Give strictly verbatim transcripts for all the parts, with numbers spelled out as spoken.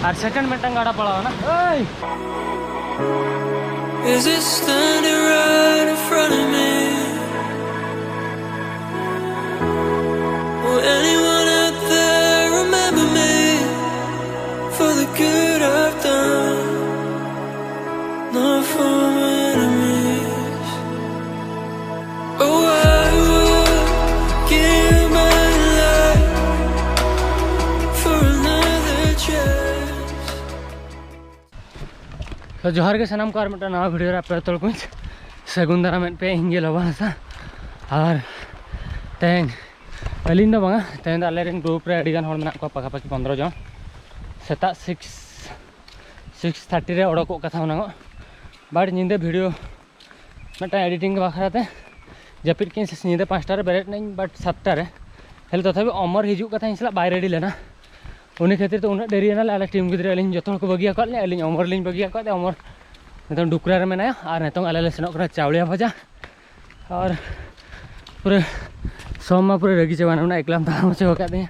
ᱟᱨ second ᱢᱤᱫᱴᱟᱝ ᱜᱟᱰᱟ ᱯᱟᱲᱟᱣ ᱮᱱᱟ᱾ ᱳᱭ! Is it standing right in front of me? Will anyone out there remember me for the good I've done? Not for my enemies. Oh, I would give my life for another chance. ᱛᱚ ᱡᱚᱦᱟᱨ ᱜᱮ ᱥᱟᱱᱟᱢ ᱠᱚ, ᱟᱨ ᱢᱤᱫᱴᱟᱝ ᱱᱟᱣᱟ video ᱨᱮ ᱟᱯᱮ ᱡᱚᱛᱚ ᱦᱚᱲ ᱠᱚᱧ ᱥᱟᱹᱜᱩᱱ ᱫᱟᱨᱟᱢᱮᱫ ᱯᱮ᱾ ᱤᱧ ᱜᱮ ᱞᱚᱵᱟ ᱦᱟᱸᱥᱫᱟ᱾ ᱟᱨ ᱛᱮᱦᱮᱧ ᱟᱹᱞᱤᱧ ᱫᱚ ᱵᱟᱝᱟ, ᱛᱮᱦᱮᱧ ᱫᱚ ᱟᱞᱮ ᱨᱮᱱ ᱜᱨᱩᱯ ᱨᱮ ᱟᱹᱰᱤ ᱜᱟᱱ ᱦᱚᱲ ᱢᱮᱱᱟᱜ ᱠᱚᱣᱟ, ᱯᱟᱠᱟ ᱯᱟᱠᱤ ᱯᱚᱱᱫᱽᱨᱚ ᱡᱚᱱ᱾ ᱥᱮᱛᱟᱜ ᱥᱤᱠᱥ ᱥᱤᱠᱥ ᱛᱷᱟᱨᱴᱤ ᱨᱮ ᱚᱰᱚᱠᱚᱜ ᱠᱟᱛᱷᱟ ᱢᱮᱱᱟᱜᱼᱟ, ᱵᱟᱴ ᱧᱤᱫᱟᱹ ᱵᱷᱤᱰᱤᱭᱳ ᱢᱤᱫᱴᱟᱝ ᱮᱰᱤᱴᱤᱝ ᱵᱟᱠᱷᱨᱟ ᱛᱮ ᱡᱟᱹᱯᱤᱫ ᱠᱮᱫᱟᱹᱧ ᱧᱤᱫᱟᱹ ᱯᱟᱸᱪᱴᱟ ᱨᱮ, ᱵᱮᱨᱮᱫ ᱱᱟᱹᱧ ᱵᱟᱴ ᱥᱟᱛᱴᱟ ᱨᱮ᱾ ᱦᱮᱞᱳ, ᱛᱚᱛᱷᱟᱯᱤ ᱚᱢᱚᱨ ᱦᱤᱡᱩᱜ ᱠᱟᱛᱷᱟ ᱤᱧ ᱥᱟᱞᱟᱜ ᱵᱟᱭ ᱨᱮᱰᱤ ᱞᱮᱱᱟ, ᱩᱱᱤ ᱠᱷᱟᱹᱛᱤᱨ ᱛᱮ ᱩᱱᱟᱹᱜ ᱰᱮᱨᱤ ᱮᱱᱟᱞᱮ᱾ ᱟᱞᱮ ᱴᱤᱢ ᱜᱤᱫᱽᱨᱟᱹ ᱟᱹᱞᱤᱧ ᱡᱚᱛᱚ ᱦᱚᱲ ᱠᱚ ᱵᱟᱹᱜᱤ ᱟᱠᱟᱫ ᱞᱮᱭᱟ, ᱟᱹᱞᱤᱧ ᱚᱢᱚᱨ ᱞᱤᱧ ᱵᱟᱹᱜᱤ ᱟᱠᱟᱫ ᱛᱮ ᱚᱢᱚᱨ ᱱᱤᱛᱚᱝ ᱰᱩᱠᱨᱟ ᱨᱮ ᱢᱮᱱᱟᱭᱟ᱾ ᱟᱨ ᱱᱤᱛᱚᱝ ᱟᱞᱮ ᱞᱮ ᱥᱮᱱᱚᱜ ᱠᱟᱱᱟ ᱪᱟᱣᱲᱤᱭᱟ ᱵᱷᱟᱡᱟ᱾ ᱟᱨ ᱯᱩᱨᱟᱹ ᱥᱚᱢ ᱢᱟ ᱯᱩᱨᱟᱹ ᱨᱟᱹᱜᱤ ᱪᱟᱵᱟᱭᱮᱱᱟ, ᱚᱱᱟ ᱮᱠᱞᱟᱢ ᱛᱟᱲᱟᱢ ᱦᱚᱪᱚ ᱟᱠᱟᱫ ᱫᱤᱧᱟ᱾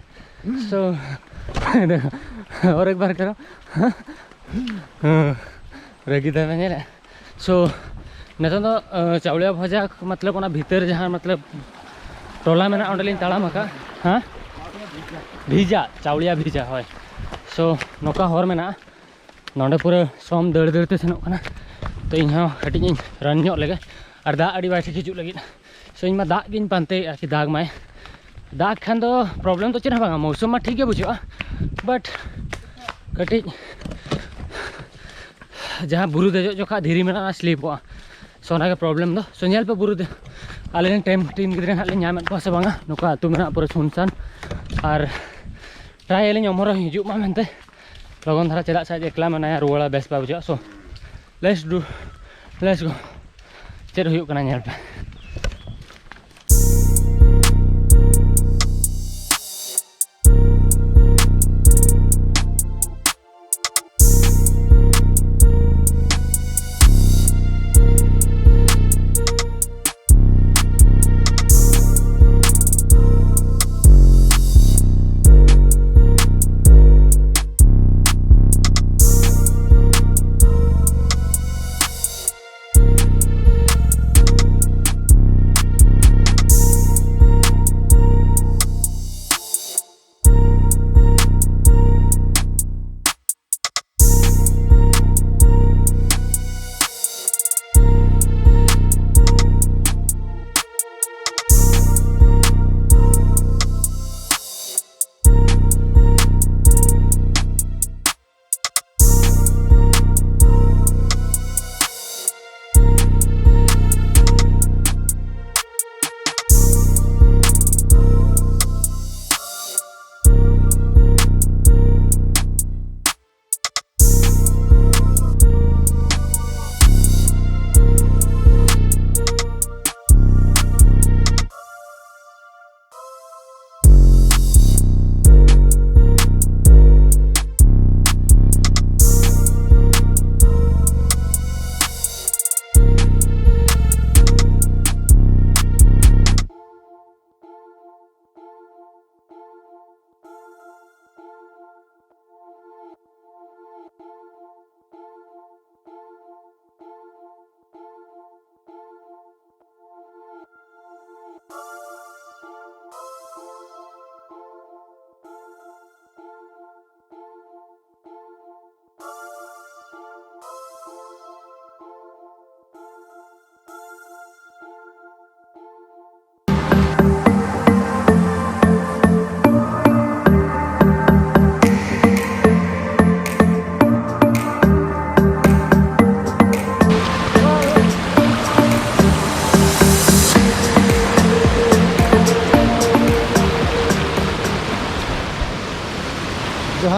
ᱥᱳ ᱚᱨ ᱮᱠ ᱵᱟᱨ ᱠᱟᱨᱚ ᱨᱟᱹᱜᱤ ᱫᱟᱭ ᱧᱮᱞᱮ᱾ ᱥᱳ ᱱᱤᱛᱚᱝ ᱫᱚ ᱟᱸ, ᱪᱟᱣᱲᱤᱭᱟ ᱵᱷᱟᱡᱟ ᱢᱚᱛᱞᱚᱵ ᱚᱱᱟ ᱵᱷᱤᱛᱟᱹᱨ ᱡᱟᱦᱟᱸ ᱢᱚᱛᱞᱚᱵ ᱴᱚᱞᱟ ᱢᱮᱱᱟᱜᱼᱟ, ᱚᱸᱰᱮᱞᱤᱧ ᱛᱟᱲᱟᱢ ᱟᱠᱟᱫ᱾ ᱦᱮᱸ, ᱵᱷᱤᱡᱟ, ᱪᱟᱣᱲᱤᱭᱟ ᱵᱷᱤᱡᱟ, ᱦᱳᱭ᱾ ᱥᱳ ᱱᱚᱝᱠᱟ ᱦᱚᱨ ᱢᱮᱱᱟᱜᱼᱟ, ᱱᱚᱸᱰᱮ ᱯᱩᱨᱟᱹ ᱥᱚᱢ ᱫᱟᱹᱲ ᱫᱟᱹᱲ ᱛᱮ ᱥᱮᱱᱚᱜ ᱠᱟᱱᱟ᱾ ᱛᱚ ᱤᱧ ᱦᱚᱸ ᱠᱟᱹᱴᱤᱡ ᱤᱧ ᱨᱟᱱ ᱧᱚᱜ ᱞᱮᱜᱮ, ᱟᱨ ᱫᱟᱜ ᱟᱹᱰᱤ ᱵᱟᱭ ᱴᱷᱤᱠ ᱦᱤᱡᱩᱜ ᱞᱟᱹᱜᱤᱫ᱾ ᱥᱳ ᱤᱧ ᱢᱟ ᱫᱟᱜ ᱜᱤᱧ ᱯᱟᱱᱛᱮᱭᱮᱫᱼᱟ ᱠᱤ ᱫᱟᱜᱽ ᱢᱟᱭ᱾ ᱫᱟᱜᱽ ᱠᱷᱟᱱ ᱫᱚ ᱯᱨᱚᱵᱞᱮᱢ ᱫᱚ ᱪᱮᱫ ᱦᱚᱸ ᱵᱟᱝᱟ, ᱢᱳᱥᱩᱢ ᱢᱟ ᱴᱷᱤᱠ ᱜᱮ ᱵᱩᱡᱷᱟᱹᱜᱼᱟ, ᱵᱟᱴ ᱠᱟᱹᱴᱤᱡ ᱡᱟᱦᱟᱸ ᱵᱩᱨᱩ ᱫᱮᱡᱚᱜ ᱡᱚᱠᱷᱟ ᱫᱷᱤᱨᱤ ᱢᱮᱱᱟᱜᱼᱟ, ᱥᱞᱤᱯᱚᱜᱼᱟ᱾ ᱥᱳ ᱚᱱᱟᱜᱮ ᱯᱨᱚᱵᱞᱮᱢ ᱫᱚ᱾ ᱥᱳ ᱧᱮᱞ ᱯᱮ ᱵᱩᱨᱩ ᱫᱮ, ᱟᱞᱮ ᱨᱮᱱ ᱴᱤᱢ, ᱴᱤᱢ ᱜᱤᱫᱽᱨᱟᱹ ᱱᱟᱦᱟᱜ ᱞᱮ ᱧᱟᱢᱮᱫ ᱠᱚᱣᱟ ᱥᱮ ᱵᱟᱝᱟ᱾ ᱱᱚᱝᱠᱟ ᱟᱹᱛᱩ ᱢᱮᱱᱟᱜᱼᱟ ᱯᱩᱨᱟᱹ ᱥᱩᱱᱥᱟᱱ, ᱟᱨ ᱴᱨᱟᱭ ᱟᱹᱞᱤᱧ ᱚᱢᱚᱨ ᱦᱚᱸ ᱦᱤᱡᱩᱜ ᱢᱟ ᱢᱮᱱᱛᱮ᱾ ᱞᱚᱜᱚᱱ ᱫᱷᱟᱨᱟ ᱪᱮᱫᱟᱜ ᱥᱮ ᱟᱡ ᱮᱠᱞᱟ ᱢᱮᱱᱟᱭᱟ, ᱨᱩᱣᱟᱹᱲᱟ ᱵᱮᱥ ᱵᱟᱭ ᱵᱩᱡᱷᱟᱹᱜᱼᱟ᱾ ᱥᱳ let's do, let's go᱾ ᱪᱮᱫ ᱦᱩᱭᱩᱜ ᱠᱟᱱᱟ ᱧᱮᱞ ᱯᱮ᱾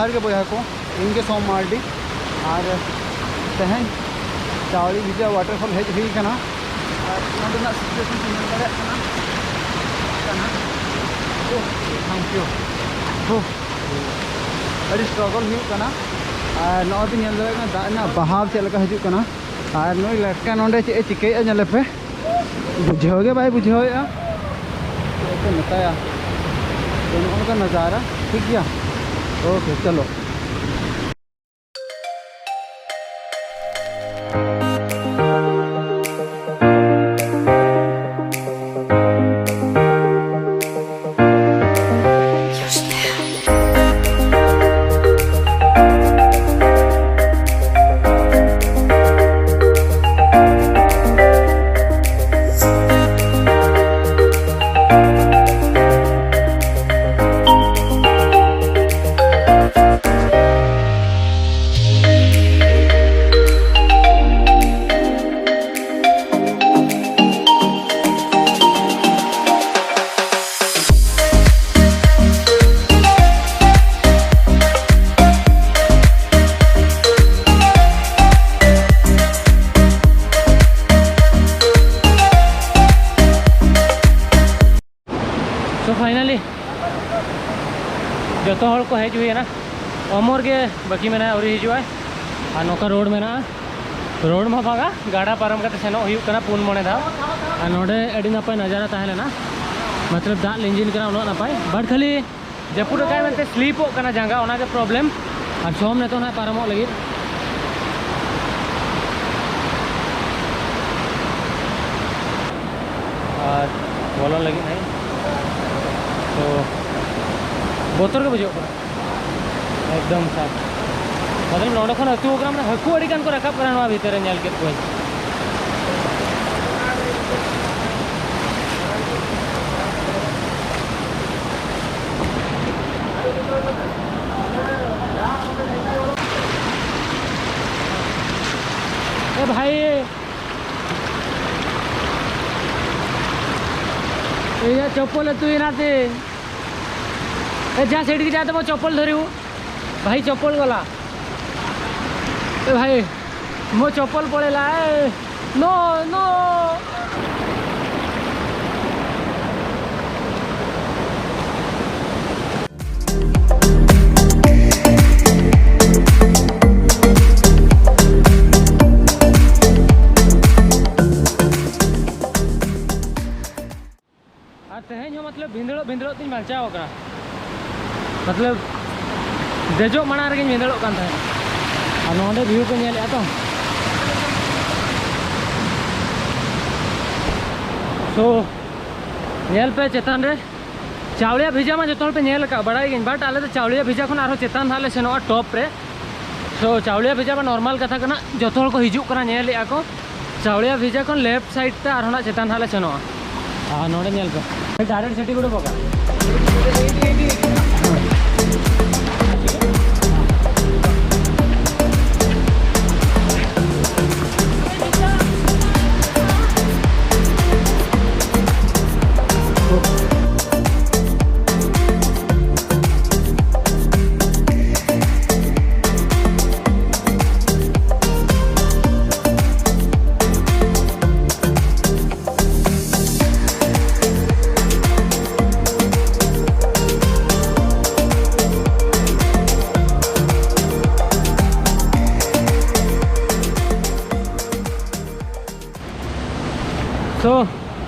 ᱡᱚᱦᱟᱨ ᱜᱮ ᱵᱚᱭᱦᱟ ᱠᱚ, ᱤᱧ ᱜᱮ ᱥᱳᱢ ᱢᱟᱨᱰᱤ᱾ ᱟᱨ ᱛᱮᱦᱮᱧ ᱪᱟᱣᱲᱤ ᱵᱷᱤᱡᱟ ᱣᱟᱴᱟᱨᱯᱷᱚᱞ ᱦᱮᱡ ᱦᱩᱭ ᱠᱟᱱᱟ᱾ ᱟᱨ ᱱᱚᱸᱰᱮᱱᱟᱜ ᱥᱤᱪᱩᱭᱮᱥᱚᱱ ᱯᱮ ᱧᱮᱞ ᱫᱟᱲᱮᱭᱟᱜ ᱠᱟᱱᱟ, ᱠᱟᱱᱟ᱾ ᱳᱦ, ᱛᱷᱮᱝᱠ ᱭᱩ᱾ ᱳᱦ, ᱟᱹᱰᱤ ᱥᱴᱨᱟᱜᱚᱞ ᱦᱩᱭᱩᱜ ᱠᱟᱱᱟ᱾ ᱟᱨ ᱱᱚᱜᱼᱚᱭ ᱯᱮ ᱧᱮᱞ ᱫᱟᱲᱮᱭᱟᱜ ᱠᱟᱱᱟ ᱫᱟᱜ ᱨᱮᱱᱟᱜ ᱵᱟᱦᱟᱣ ᱪᱮᱫ ᱞᱮᱠᱟ ᱦᱤᱡᱩᱜ ᱠᱟᱱᱟ᱾ ᱟᱨ ᱱᱩᱭ ᱞᱟᱴᱠᱟ ᱱᱚᱸᱰᱮ ᱪᱮᱫ ᱮ ᱪᱤᱠᱟᱹᱭᱮᱫᱼᱟ ᱧᱮᱞᱮ ᱯᱮ᱾ ᱵᱩᱡᱷᱟᱹᱣ ᱜᱮ ᱵᱟᱭ ᱵᱩᱡᱷᱟᱹᱣᱮᱫᱼᱟ᱾ ᱪᱮᱫ ᱠᱚ ᱢᱮᱛᱟᱭᱟ? ᱛᱚ, ᱱᱚᱜᱼᱚ ᱱᱚᱝᱠᱟ ᱱᱟᱡᱟᱨᱟ, ᱴᱷᱤᱠ ᱜᱮᱭᱟ᱾ ᱳᱠᱮ, ᱪᱚᱞᱚ᱾ So finally ᱡᱚᱛᱚ ᱦᱚᱲ ᱠᱚ ᱦᱮᱡ ᱦᱩᱭᱮᱱᱟ᱾ ᱚᱢᱚᱨ ᱜᱮ ᱵᱟᱹᱠᱤ ᱢᱮᱱᱟᱭᱟ, ᱟᱹᱣᱨᱤ ᱦᱤᱡᱩᱜᱼᱟᱭ᱾ ᱟᱨ ᱱᱚᱝᱠᱟ ᱨᱳᱰ ᱢᱮᱱᱟᱜᱼᱟ, ᱨᱳᱰ ᱢᱟ ᱵᱟᱝᱟ, ᱜᱟᱰᱟ ᱯᱟᱨᱚᱢ ᱠᱟᱛᱮ ᱥᱮᱱᱚᱜ ᱦᱩᱭᱩᱜ ᱠᱟᱱᱟ ᱯᱩᱱ ᱢᱚᱬᱮ ᱫᱷᱟᱣ᱾ ᱟᱨ ᱱᱚᱰᱮ ᱟᱹᱰᱤ ᱱᱟᱯᱟᱭ ᱱᱟᱡᱟᱨᱟ ᱛᱟᱦᱮᱸ ᱞᱮᱱᱟ, ᱢᱚᱛᱞᱚᱵ ᱫᱟᱜ ᱞᱤᱸᱡᱤᱱ ᱠᱟᱱᱟ ᱩᱱᱟᱹᱜ ᱱᱟᱯᱟᱭ, ᱵᱟᱴ ᱠᱷᱟᱹᱞᱤ ᱡᱟᱹᱯᱩᱫ ᱟᱠᱟᱫ ᱢᱮᱱᱛᱮ ᱥᱞᱤᱯᱚᱜ ᱠᱟᱱᱟ ᱡᱟᱸᱜᱟ, ᱚᱱᱟᱜᱮ ᱯᱨᱚᱵᱞᱮᱢ᱾ ᱟᱨ ᱥᱳᱢ ᱱᱤᱛᱚᱜ ᱱᱟᱦᱟᱜ ᱯᱟᱨᱚᱢᱚᱜ ᱞᱟᱹᱜᱤᱫ᱾ ᱟᱨ ᱵᱚᱞᱚᱱ ᱞᱟᱹᱜᱤᱫ ᱱᱟᱦᱟᱜ ᱛᱚ ᱵᱚᱛᱚᱨ ᱜᱮ ᱵᱩᱡᱷᱟᱹᱜ ᱠᱟᱱᱟ ᱮᱠᱫᱚᱢ ᱥᱟᱯ᱾ ᱢᱚᱛᱞᱚᱵ ᱱᱚᱰᱮ ᱠᱷᱚᱱ ᱟᱹᱛᱩ ᱠᱟᱱᱟ, ᱢᱟᱱᱮ ᱦᱟᱹᱠᱩ ᱟᱹᱰᱤ ᱜᱟᱱ ᱠᱚ ᱨᱟᱠᱟᱵ ᱠᱟᱱᱟ ᱱᱚᱣᱟ ᱵᱷᱤᱛᱟᱹᱨ ᱨᱮ, ᱧᱮᱞ ᱠᱮᱫ ᱠᱚᱣᱟᱧ᱾ ए भाई, ये चप्पल है, तू ही ना थे। ए, जा सेठ के जा, तो वो चप्पल धरी हूँ। भाई चप्पल वाला, ए भाई, मो चप्पल पड़ेला, ए, नो, नो। ᱟᱨ ᱛᱮᱦᱮᱧ ᱦᱚᱸ ᱢᱚᱛᱞᱚᱵ ᱵᱷᱤᱸᱫᱟᱹᱲᱚᱜ ᱵᱷᱤᱸᱫᱟᱹᱲᱚᱜ ᱛᱤᱧ ᱵᱟᱧᱪᱟᱣ ᱟᱠᱟᱱᱟ, ᱢᱚᱛᱞᱚᱵ ᱫᱮᱡᱚᱜ ᱢᱟᱲᱟᱝ ᱨᱮᱜᱮᱧ ᱵᱷᱤᱸᱫᱟᱹᱲᱚᱜ ᱠᱟᱱ ᱛᱟᱦᱮᱸᱫ᱾ ᱟᱨ ᱱᱚᱰᱮ ᱵᱷᱤᱭᱩ ᱯᱮ ᱧᱮᱞᱮᱫᱼᱟ ᱛᱚ, ᱥᱳ ᱧᱮᱞ ᱯᱮ ᱪᱮᱛᱟᱱ ᱨᱮ ᱪᱟᱣᱲᱤᱭᱟ ᱵᱷᱤᱡᱟ ᱢᱟ ᱡᱚᱛᱚ ᱦᱚᱲ ᱯᱮ ᱧᱮᱞ ᱟᱠᱟᱫ, ᱵᱟᱲᱟᱭ ᱜᱤᱧ, ᱵᱟᱴ ᱟᱞᱮ ᱫᱚ ᱪᱟᱣᱲᱤᱭᱟ ᱵᱷᱤᱡᱟ ᱠᱷᱚᱱ ᱟᱨᱦᱚᱸ ᱪᱮᱛᱟᱱ ᱫᱷᱟᱯ ᱞᱮ ᱥᱮᱱᱚᱜᱼᱟ, ᱴᱚᱯ ᱨᱮ᱾ ᱥᱳ ᱪᱟᱣᱲᱤᱭᱟ ᱵᱷᱤᱡᱟ ᱢᱟ ᱱᱚᱨᱢᱟᱞ ᱠᱟᱛᱷᱟ ᱠᱟᱱᱟ, ᱡᱚᱛᱚ ᱦᱚᱲ ᱠᱚ ᱦᱤᱡᱩᱜ ᱠᱟᱱᱟ, ᱧᱮᱞᱮᱫᱼᱟ ᱠᱚ᱾ ᱪᱟᱣᱲᱤᱭᱟ ᱵᱷᱤᱡᱟ ᱠᱷᱚᱱ ᱞᱮᱯᱷᱴ ᱥᱟᱭᱤᱰ ᱛᱮ ᱟᱨᱦᱚᱸ ᱱᱟᱜ ᱪᱮᱛᱟᱱ ᱫᱷᱟᱯ ᱞᱮ ᱥᱮᱱᱚᱜᱼᱟ᱾ ᱟᱨ ᱱᱚᱰᱮ ᱧᱮᱞ ᱯᱮ, ᱰᱟᱭᱨᱮᱠᱴ ᱥᱤᱴᱤ ᱜᱩᱰᱩ ᱵᱚᱜᱟ᱾ ᱥᱳ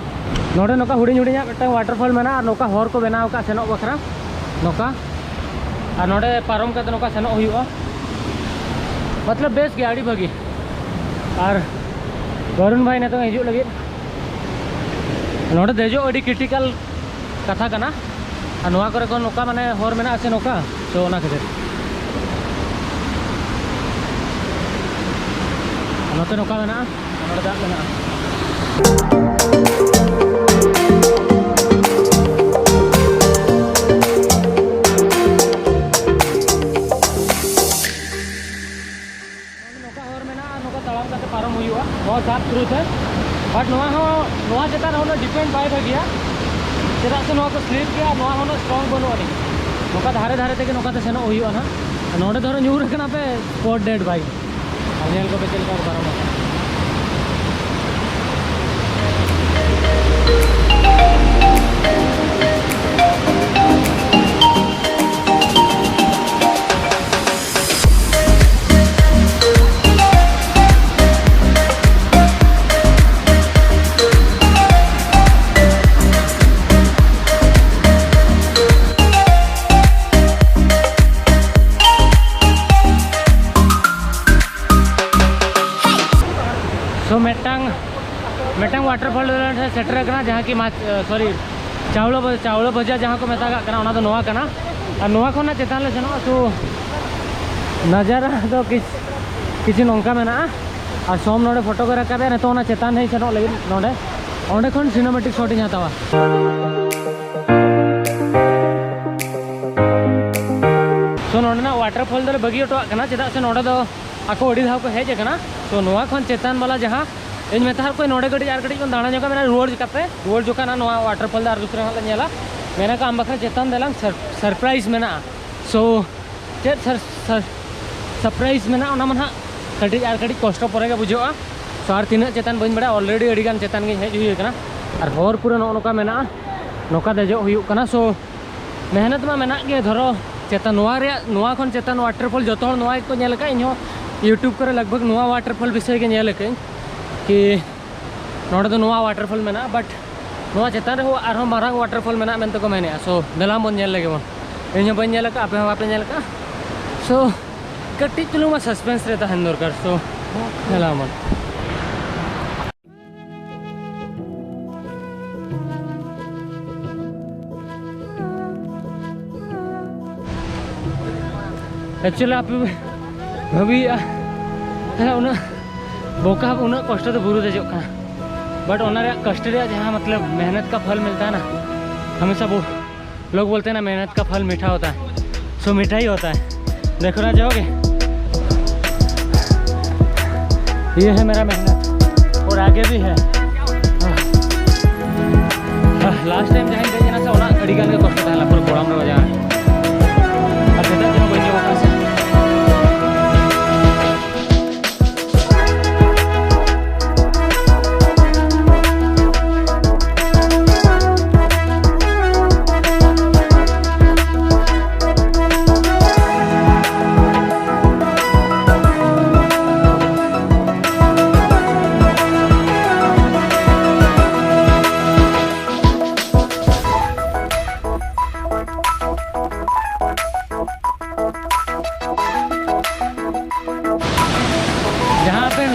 ᱱᱚᱰᱮ ᱱᱚᱝᱠᱟ ᱦᱩᱰᱤᱧ ᱦᱩᱰᱤᱧᱟᱜ ᱢᱤᱫᱴᱟᱝ ᱣᱟᱴᱟᱨᱯᱷᱚᱞ ᱢᱮᱱᱟᱜᱼᱟ, ᱟᱨ ᱱᱚᱝᱠᱟ ᱦᱚᱨ ᱠᱚ ᱵᱮᱱᱟᱣ ᱟᱠᱟᱫ ᱥᱮᱱᱚᱜ ᱵᱟᱠᱷᱨᱟ, ᱱᱚᱝᱠᱟ᱾ ᱟᱨ ᱱᱚᱰᱮ ᱯᱟᱨᱚᱢ ᱠᱟᱛᱮ ᱱᱚᱝᱠᱟ ᱥᱮᱱᱚᱜ ᱦᱩᱭᱩᱜᱼᱟ, ᱢᱚᱛᱞᱚᱵ ᱵᱮᱥ ᱜᱮᱭᱟ, ᱟᱹᱰᱤ ᱵᱷᱟᱹᱜᱤ᱾ ᱟᱨ ᱵᱟᱨᱩᱱ ᱵᱷᱟᱭ ᱱᱤᱛᱚᱝ ᱦᱤᱡᱩᱜ ᱞᱟᱹᱜᱤᱫ᱾ ᱱᱚᱰᱮ ᱫᱮᱡᱚᱜ ᱟᱹᱰᱤ ᱠᱨᱤᱴᱤᱠᱟᱞ ᱠᱟᱛᱷᱟ ᱠᱟᱱᱟ᱾ ᱟᱨ ᱱᱚᱣᱟ ᱠᱚᱨᱮ ᱠᱷᱚᱱ ᱱᱚᱝᱠᱟ ᱢᱟᱱᱮ ᱦᱚᱨ ᱢᱮᱱᱟᱜᱼᱟ ᱥᱮ ᱱᱚᱝᱠᱟ, ᱛᱚ ᱚᱱᱟ ᱠᱷᱟᱹᱛᱤᱨ ᱱᱚᱛᱮ ᱱᱚᱝᱠᱟ ᱢᱮᱱᱟᱜᱼᱟ, ᱱᱚᱰᱮ ᱫᱟᱜ ᱢᱮᱱᱟᱜᱼᱟ᱾ ᱱᱚᱝᱠᱟ ᱦᱚᱨ ᱢᱮᱱᱟᱜᱼᱟ, ᱱᱚᱝᱠᱟ ᱛᱟᱲᱟᱢ ᱠᱟᱛᱮ ᱯᱟᱨᱚᱢ ᱦᱩᱭᱩᱜᱼᱟ ᱱᱚᱣᱟ ᱥᱟᱯ ᱛᱷᱨᱩ ᱛᱮ᱾ ᱵᱟᱴ ᱱᱚᱣᱟ ᱦᱚᱸ, ᱱᱚᱣᱟ ᱪᱮᱛᱟᱱ ᱨᱮ ᱩᱱᱟᱹᱜ ᱰᱤᱯᱮᱱᱰ ᱵᱟᱭ ᱵᱷᱟᱹᱜᱤᱭᱟ, ᱪᱮᱫᱟᱜ ᱥᱮ ᱱᱚᱣᱟ ᱠᱚ ᱥᱞᱤᱯ ᱜᱮᱭᱟ, ᱱᱚᱣᱟ ᱦᱚᱸ ᱩᱱᱟᱹᱜ ᱥᱴᱨᱚᱝ ᱵᱟᱹᱱᱩᱜ ᱟᱹᱱᱤᱡ᱾ ᱱᱚᱝᱠᱟ ᱫᱷᱟᱨᱮ ᱫᱷᱟᱨᱮ ᱛᱮᱜᱮ ᱱᱚᱝᱠᱟ ᱛᱮ ᱥᱮᱱᱚᱜ ᱦᱩᱭᱩᱜᱼᱟ ᱱᱟᱦᱟᱜ᱾ ᱱᱚᱰᱮ ᱫᱷᱚᱨᱚ ᱧᱩᱨ ᱟᱠᱟᱱᱟ ᱯᱮ, spot dead ᱵᱷᱟᱭ᱾ ᱟᱨ ᱧᱮᱞ ᱠᱚᱯᱮ ᱪᱮᱫ ᱞᱮᱠᱟ ᱠᱚ ᱯᱟᱨᱚᱢᱚᱜ ᱠᱟᱱᱟ᱾ So ᱢᱤᱫᱴᱟᱝ ᱢᱤᱫᱴᱟᱝ waterfall ᱨᱮ ᱥᱮᱴᱮᱨ ᱟᱠᱟᱱᱟ, ᱡᱟᱦᱟᱸ ᱠᱤ ᱢᱟᱪ-, ᱥᱚᱨᱤ, ᱪᱟᱣᱞᱚ ᱵᱷᱟ-, ᱪᱟᱣᱞᱚ ᱵᱷᱟᱡᱟ ᱡᱟᱦᱟᱸ ᱠᱚ ᱢᱮᱛᱟᱜᱟᱜ ᱠᱟᱱᱟ, ᱚᱱᱟ ᱫᱚ ᱱᱚᱣᱟ ᱠᱟᱱᱟ᱾ ᱟᱨ ᱱᱚᱣᱟ ᱠᱷᱚᱱᱟᱜ ᱪᱮᱛᱟᱱ ᱞᱮ ᱥᱮᱱᱚᱜᱼᱟ᱾ So ᱱᱟᱡᱟᱨᱟ ᱫᱚ ᱠᱤᱪ-, ᱠᱤᱪᱷᱩ ᱱᱚᱝᱠᱟ ᱢᱮᱱᱟᱜᱼᱟ᱾ ᱟᱨ ᱥᱳᱢ ᱱᱚᱰᱮ ᱯᱷᱳᱴᱳ ᱠᱚ ᱨᱟᱠᱟᱵᱮᱫᱼᱟ, ᱱᱤᱛᱚᱜ ᱚᱱᱟ ᱪᱮᱛᱟᱱ ᱨᱮᱧ ᱥᱮᱱᱚᱜ ᱞᱟᱹᱜᱤᱫ᱾ ᱱᱚᱰᱮ, ᱚᱸᱰᱮ ᱠᱷᱚᱱ cinematic shot ᱤᱧ ᱦᱟᱛᱟᱣᱟ᱾ So ᱱᱚᱰᱮᱱᱟᱜ waterfall ᱫᱚᱞᱮ ᱵᱟᱹᱜᱤ ᱦᱚᱴᱚᱣᱟᱜ ᱠᱟᱱᱟ, ᱪᱮᱫᱟᱜ ᱥᱮ ᱱᱚᱰᱮ ᱫᱚ ᱟᱠᱚ ᱟᱹᱰᱤ ᱫᱷᱟᱣ ᱠᱚ ᱦᱮᱡ ᱟᱠᱟᱱᱟ᱾ So ᱱᱚᱣᱟ ᱠᱷᱚᱱ ᱪᱮᱛᱟᱱ ᱵᱟᱞᱟ ᱡᱟᱦᱟᱸ, ᱤᱧ ᱢᱮᱛᱟ ᱦᱟᱫ ᱠᱚᱣᱟ ᱱᱚᱰᱮ ᱠᱟᱹᱴᱤᱡ ᱟᱨ ᱠᱟᱹᱴᱤᱡ ᱵᱚᱱ ᱫᱟᱬᱟ ᱧᱚᱜᱟ, ᱢᱮᱱᱟ ᱨᱩᱣᱟᱹᱲ ᱠᱟᱛᱮ, ᱨᱩᱣᱟᱹᱲ ᱡᱚᱠᱷᱟᱱ ᱱᱚᱣᱟ waterfall ᱫᱚ ᱟᱨ ᱫᱩᱥᱨᱟ ᱦᱟᱸᱜ ᱞᱮ ᱧᱮᱞᱟ᱾ ᱢᱮᱱᱟ ᱠᱚ ᱟᱢ ᱵᱟᱠᱷᱨᱟ ᱪᱮᱛᱟᱱ ᱫᱮᱞᱟᱝ sur-, surprise ᱢᱮᱱᱟᱜᱼᱟ᱾ So ᱪᱮᱫ sur-, sur-, surprise ᱢᱮᱱᱟᱜᱼᱟ, ᱚᱱᱟ ᱢᱟ ᱱᱟᱦᱟᱜ ᱠᱟᱹᱴᱤᱡ ᱟᱨ ᱠᱟᱹᱴᱤᱡ ᱠᱚᱥᱴᱚ ᱯᱚᱨᱮ ᱜᱮ ᱵᱩᱡᱷᱟᱹᱜᱼᱟ᱾ So ᱟᱨ ᱛᱤᱱᱟᱹᱜ ᱪᱮᱛᱟᱱ ᱵᱟᱹᱧ ᱵᱟᱲᱟᱭᱟ, already ᱟᱹᱰᱤ ᱜᱟᱱ ᱪᱮᱛᱟᱱ ᱜᱤᱧ ᱦᱮᱡ ᱦᱩᱭ ᱟᱠᱟᱱᱟ᱾ ᱟᱨ ᱦᱚᱨ ᱯᱩᱨᱟᱹ ᱱᱚᱜᱼᱚ ᱱᱚᱝᱠᱟ ᱢᱮᱱᱟᱜᱼᱟ, ᱱᱚᱝᱠᱟ ᱫᱮᱡᱚᱜ ᱦᱩᱭᱩᱜ ᱠᱟᱱᱟ᱾ So ᱢᱮᱦᱱᱚᱛ ᱢᱟ ᱢᱮᱱᱟᱜ ᱜᱮ, ᱫᱷᱚᱨᱚ ᱪᱮᱛᱟᱱ ᱱᱚᱣᱟ ᱨᱮᱭᱟᱜ, ᱱᱚᱣᱟ ᱠᱷᱚᱱ ᱪᱮᱛᱟᱱ waterfall ᱡᱚᱛᱚ ᱦᱚᱲ ᱱᱚᱣᱟ ᱜᱮᱠᱚ ᱧᱮᱞ ᱟᱠᱟᱫᱼᱟ᱾ ᱤᱧᱦᱚᱸ YouTube ᱠᱚᱨᱮ ᱞᱟᱜᱽ ᱵᱷᱟᱜᱽ ᱱᱚᱣᱟ waterfall ᱵᱤᱥᱚᱭ ᱜᱮ ᱧᱮᱞ ᱟᱠᱟᱫᱟᱹᱧ ᱠᱤ ᱱᱚᱰᱮ ᱫᱚ ᱱᱚᱣᱟ waterfall ᱢᱮᱱᱟᱜᱼᱟ, but ᱱᱚᱣᱟ ᱪᱮᱛᱟᱱ ᱨᱮᱦᱚᱸ ᱟᱨᱦᱚᱸ ᱢᱟᱨᱟᱝ waterfall ᱢᱮᱱᱟᱜᱼᱟ ᱢᱮᱱᱛᱮ ᱠᱚ ᱢᱮᱱᱮᱫᱼᱟ᱾ So ᱫᱮᱞᱟ ᱵᱚᱱ ᱧᱮᱞ ᱞᱮᱜᱮ ᱵᱚᱱ᱾ ᱤᱧ ᱦᱚᱸ ᱵᱟᱹᱧ ᱧᱮᱞ ᱟᱠᱟᱫᱼᱟ, ᱟᱯᱮ ᱦᱚᱸ ᱵᱟᱯᱮ ᱧᱮᱞ ᱟᱠᱟᱫᱼᱟ᱾ So ᱠᱟᱹᱴᱤᱡ ᱪᱩᱞᱩᱝ ᱢᱟ suspense ᱨᱮ ᱛᱟᱦᱮᱱ ᱫᱚᱨᱠᱟᱨ᱾ So ᱫᱮᱞᱟ ᱵᱚᱱ᱾ Actually ᱟᱯᱮ ᱵᱷᱟᱹᱵᱤᱭᱮᱜᱼᱟ, ᱦᱮᱸ, ᱩᱱᱟᱹᱜ ᱵᱚᱠᱟ, ᱩᱱᱟᱹᱜ ᱠᱚᱥᱴᱚ ᱛᱮ ᱵᱩᱨᱩ ᱫᱮᱡᱚᱜ ᱠᱟᱱᱟ, but ᱚᱱᱟ ᱨᱮᱭᱟᱜ ᱠᱚᱥᱴᱚ ᱨᱮᱭᱟᱜ ᱡᱟᱦᱟᱸ ᱢᱚᱛᱞᱚᱵ ᱢᱮᱦᱱᱚᱛ ᱠᱟ ᱯᱷᱚᱞ ᱢᱤᱞᱛᱟ ᱦᱮ ᱱᱟ, ᱦᱟᱢᱮᱥᱟ ᱵᱚ लोग बोलते हैं ना, मेहनत का फल मीठा होता है। So मीठा ही होता है। देखो ना, जाओगे? ये है मेरा मेहनत, और आगे भी है। हाँ। हाँ, last time ᱡᱟᱦᱟᱸᱧ ᱫᱮᱡ ᱮᱱᱟ ᱥᱮ, ᱚᱱᱟ ᱟᱹᱰᱤ ᱜᱟᱱ ᱜᱮ ᱠᱚᱥᱴᱚ ᱛᱟᱦᱮᱸ ᱞᱮᱱᱟ, ᱯᱩᱨᱟᱹ ᱠᱚᱲᱟᱢ ᱨᱮ ᱵᱟᱡᱟᱣ ᱮᱱᱟ᱾ ᱟᱨ ᱱᱮᱛᱟᱨ ᱡᱮᱱᱚ ᱵᱟᱹᱧ ᱧᱟᱢᱚᱜ ᱠᱟᱱᱟ ᱥᱮ᱾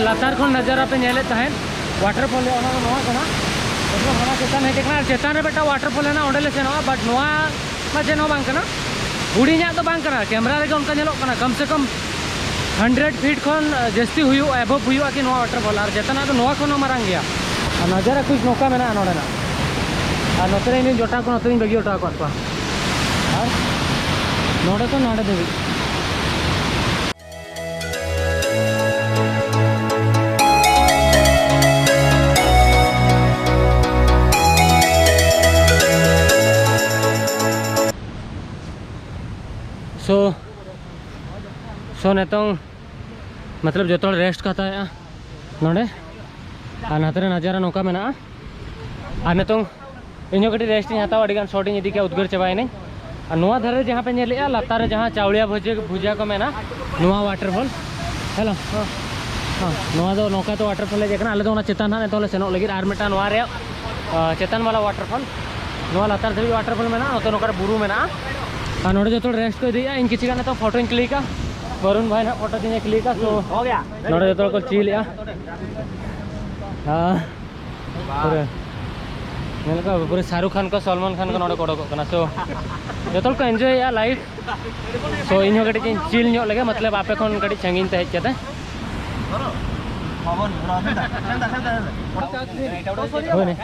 ᱞᱟᱛᱟᱨ ᱠᱷᱚᱱ ᱱᱟᱡᱟᱨᱟ ᱯᱮ ᱧᱮᱞᱮᱫ ᱛᱟᱦᱮᱸᱫ, ᱣᱟᱴᱟᱨᱯᱷᱚᱞ ᱨᱮᱭᱟᱜ ᱚᱱᱟ ᱫᱚ ᱱᱚᱣᱟ ᱠᱟᱱᱟ᱾ ᱢᱚᱛᱞᱚᱵ ᱦᱟᱱᱟ ᱪᱮᱛᱟᱱ ᱦᱮᱡ ᱟᱠᱟᱱᱟ ᱟᱨ ᱪᱮᱛᱟᱱ ᱨᱮ ᱢᱤᱫᱴᱟᱝ ᱣᱟᱴᱟᱨᱯᱷᱚᱞ ᱦᱮᱱᱟᱜᱼᱟ, ᱚᱸᱰᱮ ᱞᱮ ᱥᱮᱱᱚᱜᱼᱟ᱾ ᱵᱟᱴ ᱱᱚᱣᱟ ᱢᱟ ᱪᱮᱫ ᱦᱚᱸ ᱵᱟᱝ ᱠᱟᱱᱟ, ᱦᱩᱰᱤᱧᱟᱜ ᱫᱚ ᱵᱟᱝ ᱠᱟᱱᱟ, ᱠᱮᱢᱨᱟ ᱨᱮᱜᱮ ᱚᱱᱠᱟ ᱧᱮᱞᱚᱜ ᱠᱟᱱᱟ᱾ ᱠᱚᱢ ᱥᱮ ᱠᱚᱢ ᱦᱟᱱᱰᱨᱮᱰ ᱯᱷᱤᱴ ᱠᱷᱚᱱ ᱡᱟᱹᱥᱛᱤ ᱦᱩᱭᱩᱜᱼᱟ, ᱮᱵᱚᱵᱷ ᱦᱩᱭᱩᱜᱼᱟ ᱠᱤ ᱱᱚᱣᱟ ᱣᱟᱴᱟᱨᱯᱷᱚᱞ, ᱟᱨ ᱪᱮᱛᱟᱱᱟᱜ ᱫᱚ ᱱᱚᱣᱟ ᱠᱷᱚᱱ ᱦᱚᱸ ᱢᱟᱨᱟᱝ ᱜᱮᱭᱟ᱾ ᱟᱨ ᱱᱟᱡᱟᱨᱟ ᱠᱩᱪ ᱱᱚᱝᱠᱟ ᱢᱮᱱᱟᱜᱼᱟ ᱱᱚᱰᱮᱱᱟᱜ᱾ ᱟᱨ ᱱᱚᱛᱮ ᱨᱮ ᱤᱧ ᱨᱮᱱ ᱡᱚᱴᱟᱣ ᱠᱚ ᱱᱚᱛᱮ ᱨᱤᱧ ᱵᱟᱹᱜᱤ ᱦᱚᱴᱚ ᱟᱠᱟᱫ ᱠᱚᱣᱟ᱾ ᱟᱨ ᱱᱚᱰᱮ ᱠᱷᱚᱱ ᱱᱚᱰᱮ ᱫᱷᱟᱹᱵᱤᱡ᱾ So, so ᱱᱤᱛᱚᱝ ᱢᱚᱛᱞᱚᱵ ᱡᱚᱛᱚ ᱦᱚᱲ ᱨᱮᱥᱴ ᱠᱚ ᱦᱟᱛᱟᱣᱮᱫᱼᱟ ᱱᱚᱰᱮ᱾ ᱟᱨ ᱱᱚᱛᱮ ᱨᱮ ᱱᱟᱡᱟᱨᱟ ᱱᱚᱝᱠᱟ ᱢᱮᱱᱟᱜᱼᱟ᱾ ᱟᱨ ᱱᱤᱛᱚᱝ ᱤᱧᱦᱚᱸ ᱠᱟᱹᱴᱤᱡ ᱨᱮᱥᱴ ᱤᱧ ᱦᱟᱛᱟᱣᱟ, ᱟᱹᱰᱤ ᱜᱟᱱ ᱥᱚᱴ ᱤᱧ ᱤᱫᱤ ᱠᱮᱜᱼᱟ, ᱩᱫᱽᱜᱟᱹᱨ ᱪᱟᱵᱟᱭᱮᱱᱟᱹᱧ᱾ ᱟᱨ ᱱᱚᱣᱟ ᱫᱷᱟᱨᱮ ᱡᱟᱦᱟᱸ ᱯᱮ ᱧᱮᱞᱮᱜᱼᱟ, ᱞᱟᱛᱟᱨ ᱨᱮ ᱡᱟᱦᱟᱸ ᱪᱟᱣᱲᱤᱭᱟ ᱵᱷᱩᱡᱟᱹ, ᱵᱷᱩᱡᱟ ᱠᱚ ᱢᱮᱱᱟ, ᱱᱚᱣᱟ ᱣᱟᱴᱟᱨᱯᱷᱚᱞ᱾ ᱦᱮᱞᱳ, ᱦᱮᱸ, ᱱᱚᱣᱟ ᱫᱚ ᱱᱚᱝᱠᱟ ᱛᱮ ᱣᱟᱴᱟᱨᱯᱷᱚᱞ ᱦᱮᱡ ᱟᱠᱟᱱᱟ᱾ ᱟᱞᱮ ᱫᱚ ᱚᱱᱟ ᱪᱮᱛᱟᱱ ᱦᱟᱸᱜ ᱱᱤᱛᱚᱜ ᱞᱮ ᱥᱮᱱᱚᱜ ᱞᱟᱹᱜᱤᱫ᱾ ᱟᱨ ᱢᱤᱫᱴᱟᱝ ᱱᱚᱣᱟ ᱨᱮᱭᱟᱜ, ᱟ, ᱪᱮᱛᱟᱱ ᱵᱟᱞᱟ ᱣᱟᱴᱟᱨᱯᱷᱚᱞ, ᱱᱚᱣᱟ ᱞᱟᱛᱟᱨ ᱫᱷᱟᱹᱵᱤᱡ ᱣᱟᱴᱟᱨᱯᱷᱚᱞ ᱢᱮᱱᱟᱜᱼᱟ, ᱱᱚᱛᱮ ᱱᱚᱝᱠᱟ ᱨᱮ ᱵᱩᱨᱩ ᱢᱮᱱᱟᱜᱼᱟ᱾ ᱟᱨ ᱱᱚᱰᱮ ᱡᱚᱛᱚ ᱦᱚᱲ ᱨᱮᱥᱴ ᱠᱚ ᱤᱫᱤᱭᱮᱜᱼᱟ᱾ ᱤᱧ ᱠᱤᱪᱷᱩ ᱜᱟᱱ ᱱᱤᱛᱚᱜ ᱯᱷᱳᱴᱳᱧ ᱠᱞᱤᱠᱟ, ᱵᱚᱨᱩᱱ ᱵᱷᱟᱭ ᱱᱟᱜ ᱯᱷᱳᱴᱳ ᱛᱤᱧᱮ ᱠᱞᱤᱠᱟ᱾ So ᱱᱚᱰᱮ ᱡᱚᱛᱚ ᱦᱚᱲ ᱠᱚ ᱪᱤᱞᱮᱜᱼᱟ᱾ ᱦᱮᱸ, ᱯᱩᱨᱟᱹ ᱧᱮᱞ ᱠᱚ ᱯᱩᱨᱟᱹ ᱥᱟᱦᱨᱩᱠ ᱠᱷᱟᱱ ᱠᱚ, ᱥᱚᱞᱢᱟᱱ ᱠᱷᱟᱱ ᱠᱚ ᱱᱚᱰᱮ ᱠᱚ ᱚᱰᱚᱠᱚᱜ ᱠᱟᱱᱟ᱾ So ᱡᱚᱛᱚ ᱦᱚᱲ ᱠᱚ ᱮᱱᱡᱚᱭᱮᱜᱼᱟ ᱞᱟᱭᱤᱯᱷ᱾ So ᱤᱧ ᱦᱚᱸ ᱠᱟᱹᱴᱤᱡ ᱤᱧ ᱪᱤᱞ ᱧᱚᱜ ᱞᱮᱜᱮ, ᱢᱚᱛᱞᱚᱵ ᱟᱯᱮ ᱠᱷᱚᱱ ᱠᱟᱹᱴᱤᱡ ᱥᱟᱺᱜᱤᱧ ᱛᱮ ᱦᱮᱡ ᱠᱟᱛᱮ᱾ ᱦᱳᱭ ᱱᱮ,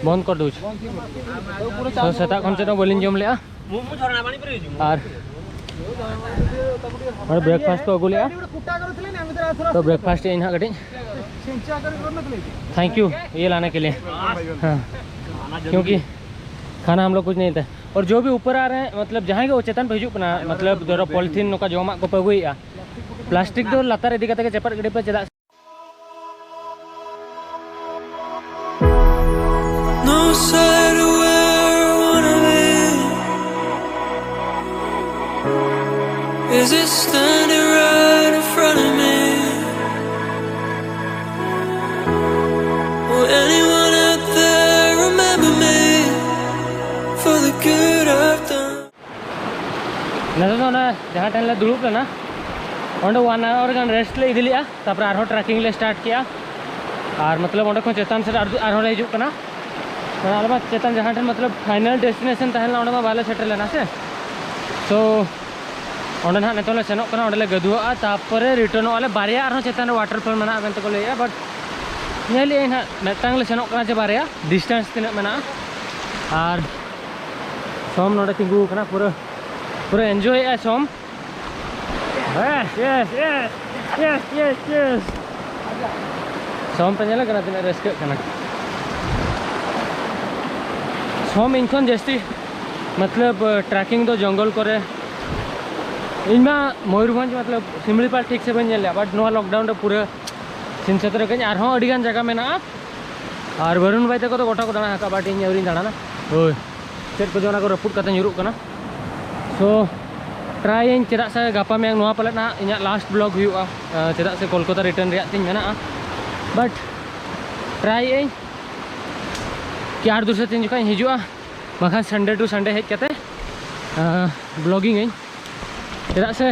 ᱵᱚᱱᱫ ᱠᱚᱨ ᱫᱩᱪ᱾ So ᱥᱮᱛᱟᱜ ᱠᱷᱚᱱ ᱪᱮᱫ ᱦᱚᱸ ᱵᱟᱹᱞᱤᱧ ᱡᱚᱢ ᱞᱮᱜᱼᱟ᱾ ᱟᱨ ᱱᱚᱰᱮ ᱵᱨᱮᱠᱯᱷᱟᱥᱴ ᱠᱚ ᱟᱹᱜᱩ ᱞᱮᱜᱼᱟ, ᱛᱚ ᱵᱨᱮᱠᱯᱷᱟᱥᱴ ᱤᱧ ᱦᱟᱸᱜ ᱠᱟᱹᱴᱤᱡ᱾ Thank you, ये लाने के लिए। हाँ, क्योंकि खाना हम लोग कुछ नहीं था। और जो भी ऊपर आ रहे हैं, मतलब ᱡᱟᱦᱟᱸᱭ ᱜᱮ ᱪᱮᱛᱟᱱ ᱯᱮ ᱦᱤᱡᱩᱜ ᱠᱟᱱᱟ, मतलब ᱫᱷᱚᱨᱚ ᱯᱚᱞᱤᱛᱷᱤᱱ ᱱᱚᱝᱠᱟ ᱡᱚᱢᱟᱜ ᱠᱚᱯᱮ ᱟᱹᱜᱩᱭᱮᱜᱼᱟ, ᱯᱞᱟᱥᱴᱤᱠ ᱫᱚ ᱞᱟᱛᱟᱨ ᱤᱫᱤ ᱠᱟᱛᱮ ᱜᱮ ᱪᱟᱯᱟᱫ ᱜᱤᱰᱤ ᱯᱮ, ᱪᱮᱫᱟᱜ No side of where I wanna be. Is it standing right in front of me? Will anyone out there remember me for the good I've done? ᱱᱤᱛᱚᱜ ᱫᱚ ᱚᱱᱟ ᱡᱟᱦᱟᱸ ᱴᱷᱮᱱ ᱞᱮ ᱫᱩᱲᱩᱵ ᱞᱮᱱᱟ, ᱚᱸᱰᱮ one hour ᱜᱟᱱ rest ᱞᱮ ᱤᱫᱤ ᱞᱮᱜᱼᱟ, ᱛᱟᱨᱯᱚᱨᱮ ᱟᱨᱦᱚᱸ trekking ᱞᱮ start ᱠᱮᱜᱼᱟ᱾ ᱟᱨ ᱢᱚᱛᱞᱚᱵ ᱚᱸᱰᱮ ᱠᱷᱚᱱ ᱪᱮᱛᱟᱱ ᱥᱮᱫ ᱟᱨ-, ᱟᱨᱦᱚᱸ ᱞᱮ ᱦᱤᱡᱩᱜ ᱠᱟᱱᱟ᱾ ᱢᱟᱱᱮ ᱟᱞᱮ ᱢᱟ ᱪᱮᱛᱟᱱ ᱡᱟᱦᱟᱸ ᱴᱷᱮᱱ ᱢᱚᱛᱞᱚᱵ final destination ᱛᱟᱦᱮᱸ ᱞᱮᱱᱟ, ᱚᱸᱰᱮ ᱢᱟ ᱵᱟᱞᱮ ᱥᱮᱴᱮᱨ ᱞᱮᱱᱟ ᱥᱮ᱾ So ᱚᱸᱰᱮ ᱱᱟᱦᱟᱜ ᱱᱤᱛᱚᱜ ᱞᱮ ᱥᱮᱱᱚᱜ ᱠᱟᱱᱟ, ᱚᱸᱰᱮ ᱞᱮ ᱜᱟᱹᱫᱩᱣᱟᱜᱼᱟ, ᱛᱟᱨᱯᱚᱨᱮ ᱨᱤᱴᱟᱨᱱᱚᱜᱼᱟ ᱞᱮ᱾ ᱵᱟᱨᱭᱟ ᱟᱨᱦᱚᱸ ᱪᱮᱛᱟᱱ ᱨᱮ waterfall ᱢᱮᱱᱟᱜᱼᱟ ᱢᱮᱱᱛᱮ ᱠᱚ ᱞᱟᱹᱭᱮᱜᱼᱟ, but ᱧᱮᱞᱮᱜᱼᱟᱹᱧ ᱱᱟᱦᱟᱜ ᱢᱤᱫᱴᱟᱝ ᱞᱮ ᱥᱮᱱᱚᱜ ᱠᱟᱱᱟ ᱡᱮ ᱵᱟᱨᱭᱟ, distance ᱛᱤᱱᱟᱹᱜ ᱢᱮᱱᱟᱜᱼᱟ᱾ ᱟᱨ ᱥᱚᱢ ᱱᱚᱰᱮ ᱛᱤᱸᱜᱩ ᱟᱠᱟᱱᱟ, ᱯᱩᱨᱟᱹ, ᱯᱩᱨᱟᱹ enjoy ᱮᱜᱼᱟᱭ ᱥᱚᱢ᱾ Yes, yes, yes, yes, yes, yes. ᱥᱚᱢ ᱯᱮ ᱧᱮᱞᱮ ᱠᱟᱱᱟ ᱛᱤᱱᱟᱹᱜ ᱨᱟᱹᱥᱠᱟᱹᱜ ᱠᱟᱱᱟ? ᱥᱚᱢ ᱤᱧ ᱠᱷᱚᱱ ᱡᱟᱹᱥᱛᱤ ᱢᱚᱛᱞᱚᱵ trekking ᱫᱚ ᱡᱚᱝᱜᱚᱞ ᱠᱚᱨᱮ᱾ ᱤᱧ ᱢᱟ ᱢᱚᱭᱩᱨᱵᱷᱚᱸᱡᱽ ᱢᱚᱛᱞᱚᱵ ᱥᱤᱢᱲᱤᱯᱟᱲ ᱴᱷᱤᱠ ᱥᱮ ᱵᱟᱹᱧ ᱧᱮᱞ ᱞᱮᱜᱼᱟ, but ᱱᱚᱣᱟ lockdown ᱨᱮ ᱯᱩᱨᱟᱹ ᱥᱤᱧ ᱥᱟᱹᱛ ᱨᱮ ᱠᱟᱹᱧ ᱟᱨᱦᱚᱸ ᱟᱹᱰᱤ ᱜᱟᱱ ᱡᱟᱭᱜᱟ ᱢᱮᱱᱟᱜᱼᱟ᱾ ᱟᱨ ᱵᱟᱨᱩᱱ ᱵᱷᱟᱭ ᱛᱟᱠᱚ ᱫᱚ ᱜᱚᱴᱟ ᱠᱚ ᱫᱟᱬᱟ ᱟᱠᱟᱫᱼᱟ, but ᱤᱧ ᱟᱹᱣᱨᱤᱧ ᱫᱟᱬᱟᱱᱟ᱾ ᱦᱳᱭ, ᱪᱮᱫ ᱠᱚᱪᱚ ᱚᱱᱟ ᱠᱚ ᱨᱟᱹᱯᱩᱫ ᱠᱟᱛᱮ ᱧᱩᱨᱩᱜ ᱠᱟᱱᱟ᱾ So try ᱟᱹᱧ, ᱪᱮᱫᱟᱜ ᱥᱮ ᱜᱟᱯᱟ ᱢᱮᱭᱟᱝ ᱱᱚᱣᱟ ᱯᱟᱞᱮᱫ ᱱᱟᱦᱟᱜ ᱤᱧᱟᱹᱜ last vlog ᱦᱩᱭᱩᱜᱼᱟ, ᱟᱸ, ᱪᱮᱫᱟᱜ ᱥᱮ ᱠᱳᱞᱠᱟᱛᱟ return ᱨᱮᱭᱟᱜ ᱛᱤᱧ ᱢᱮᱱᱟᱜᱼᱟ᱾ But try ᱟᱹᱧ ᱠᱤ ᱟᱨ ᱫᱩᱥᱨᱟ ᱛᱤᱱ ᱡᱚᱠᱷᱚᱱ ᱤᱧ ᱦᱤᱡᱩᱜᱼᱟ, ᱵᱟᱠᱷᱟᱱ Sunday to Sunday ᱦᱮᱡ ᱠᱟᱛᱮ, ᱟᱸ, vlogging ᱟᱹᱧ, ᱪᱮᱫᱟᱜ ᱥᱮ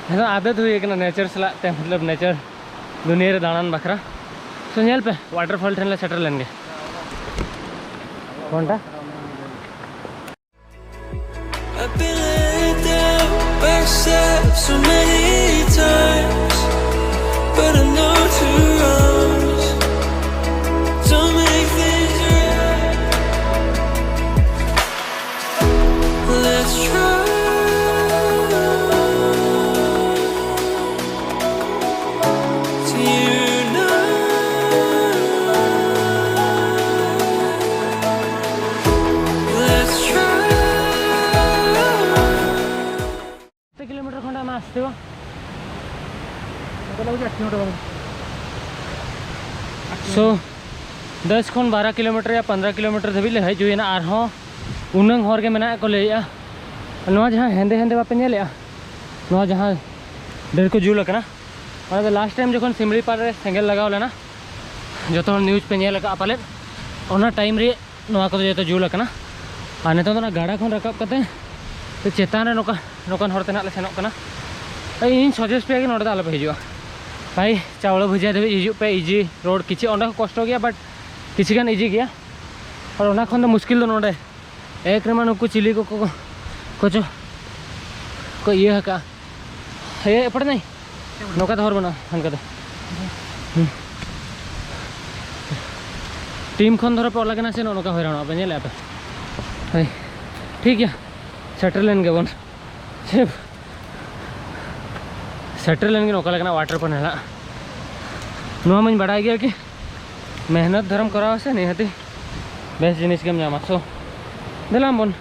ᱱᱤᱛᱚᱜ ᱟᱫᱚᱛ ᱦᱩᱭ ᱟᱠᱟᱱᱟ nature ᱥᱟᱞᱟᱜ ᱛᱮ, ᱢᱚᱛᱞᱚᱵ nature ᱫᱩᱱᱤᱭᱟᱹ ᱨᱮ ᱫᱟᱬᱟᱱ ᱵᱟᱠᱷᱨᱟ᱾ So ᱧᱮᱞ ᱯᱮ, waterfall ᱴᱷᱮᱱ ᱞᱮ ᱥᱮᱴᱮᱨ ᱞᱮᱱ ᱜᱮ᱾ ᱜᱷᱚᱱᱴᱟ I've been let down by myself so many times, but I know to rise. Don't make things right. Let's try to unite. Let's try. କେତେ କିଲୋମିଟର ଖଣ୍ଡେ ଆମେ ଆସିଥିବ? ମୋତେ ଲାଗୁଛି ଆଠ କିଲୋମିଟର ହବ। So ᱫᱚᱥ ᱠᱷᱚᱱ ᱵᱟᱨᱚ ᱠᱤᱞᱳᱢᱤᱴᱟᱨ ᱭᱟ ᱯᱚᱱᱫᱽᱨᱚ ᱠᱤᱞᱳᱢᱤᱴᱟᱨ ᱫᱷᱟᱹᱵᱤᱡ ᱞᱮ ᱦᱮᱡ ᱦᱩᱭᱮᱱᱟ᱾ ᱟᱨᱦᱚᱸ ᱩᱱᱟᱹᱝ ᱦᱚᱲ ᱜᱮ ᱢᱮᱱᱟᱜ ᱠᱚ ᱞᱟᱹᱭᱮᱜᱼᱟ᱾ ᱱᱚᱣᱟ ᱡᱟᱦᱟᱸ ᱦᱮᱸᱫᱮ ᱦᱮᱸᱫᱮ ᱵᱟᱯᱮ ᱧᱮᱞᱮᱜᱼᱟ, ᱱᱚᱣᱟ ᱡᱟᱦᱟᱸ ᱰᱟᱹᱨ ᱠᱚ ᱡᱩᱞ ᱟᱠᱟᱱᱟ, ᱚᱱᱟ ᱫᱚ last time ᱡᱚᱠᱷᱚᱱ ᱥᱤᱢᱲᱤ ᱯᱟᱲ ᱨᱮ ᱥᱮᱸᱜᱮᱞ ᱞᱟᱜᱟᱣ ᱞᱮᱱᱟ, ᱡᱚᱛᱚ ᱦᱚᱲ news ᱯᱮ ᱧᱮᱞ ᱟᱠᱟᱫᱼᱟ ᱯᱟᱞᱮᱫ, ᱚᱱᱟ time ᱨᱮ ᱱᱚᱣᱟ ᱠᱚᱫᱚ ᱡᱚᱛᱚ ᱡᱩᱞ ᱟᱠᱟᱱᱟ᱾ ᱟᱨ ᱱᱤᱛᱚᱜ ᱫᱚ ᱚᱱᱟ ᱜᱟᱰᱟ ᱠᱷᱚᱱ ᱨᱟᱠᱟᱵ ᱠᱟᱛᱮ ᱛᱚ ᱪᱮᱛᱟᱱ ᱨᱮ ᱱᱚᱝᱠᱟ, ᱱᱚᱝᱠᱟᱱ ᱦᱚᱨ ᱛᱮ ᱱᱟᱜ ᱞᱮ ᱥᱮᱱᱚᱜ ᱠᱟᱱᱟ᱾ ᱤᱧ ᱥᱟᱡᱮᱥᱴ ᱯᱮᱭᱟ ᱜᱮ, ᱱᱚᱰᱮ ᱫᱚ ᱟᱞᱚᱯᱮ ᱦᱤᱡᱩᱜᱼᱟ ᱵᱷᱟᱭ᱾ ᱪᱟᱣᱲᱟ ᱵᱷᱩᱡᱤᱭᱟ ᱫᱷᱟᱹᱵᱤᱡ ᱦᱤᱡᱩᱜ ᱯᱮ, ᱤᱡᱤ ᱨᱳᱰ᱾ ᱠᱤᱪᱷᱩ ᱚᱸᱰᱮ ᱦᱚᱸ ᱠᱚᱥᱴᱚ ᱜᱮᱭᱟ, ᱵᱟᱴ ᱠᱤᱪᱷᱩ ᱜᱟᱱ ᱤᱡᱤ ᱜᱮᱭᱟ᱾ ᱟᱨ ᱚᱱᱟ ᱠᱷᱚᱱ ᱫᱚ ᱢᱩᱥᱠᱤᱞ ᱫᱚ ᱱᱚᱰᱮ, ᱮᱠ ᱨᱮᱢᱟ ᱱᱩᱠᱩ ᱪᱤᱞᱤ ᱠᱚ ᱠᱚ ᱠᱚ ᱪᱚ ᱠᱚ ᱤᱭᱟᱹ ᱟᱠᱟᱫᱼᱟ᱾ ᱦᱮ ᱮᱯᱚᱴ ᱱᱟᱭ, ᱱᱚᱝᱠᱟ ᱫᱚ ᱦᱚᱨ ᱵᱟᱹᱱᱩᱜᱼᱟ ᱦᱟᱱᱠᱟ ᱫᱚ᱾ ᱦᱩᱸ᱾ ᱴᱤᱢ ᱠᱷᱚᱱ ᱫᱷᱚᱨᱚ ᱯᱮ ᱚᱞ ᱟᱠᱟᱱᱟ ᱥᱮ, ᱱᱚᱜᱼᱚ ᱱᱚᱝᱠᱟ ᱦᱚᱭᱨᱟᱱᱚᱜᱼᱟ ᱯᱮ, ᱧᱮᱞᱮᱫᱼᱟ ᱯᱮ᱾ ᱦᱳᱭ, ᱴᱷᱤᱠ ᱜᱮᱭᱟ, ᱥᱮᱴᱮᱨ ᱞᱮᱱ ᱜᱮᱵᱚᱱ᱾ ᱥᱮ ᱥᱮᱴᱮᱨ ᱞᱮᱱ ᱜᱮ ᱚᱠᱟ ᱞᱮᱠᱟᱱᱟᱜ ᱣᱟᱴᱟᱨ ᱯᱷᱚᱞ ᱦᱮᱱᱟᱜ᱾ ᱱᱚᱣᱟ ᱢᱟᱧ ᱵᱟᱰᱟᱭ ᱜᱮᱭᱟ ᱠᱤ ᱢᱮᱦᱱᱚᱛ ᱫᱷᱚᱨᱚᱢ ᱠᱚᱨᱟᱣᱟ ᱥᱮ ᱱᱤᱦᱟᱹᱛᱤ ᱵᱮᱥ ᱡᱤᱱᱤᱥ ᱜᱮᱢ ᱧᱟᱢᱟ᱾ ᱥᱳ ᱫᱮᱞᱟᱢ ᱵᱚᱱ᱾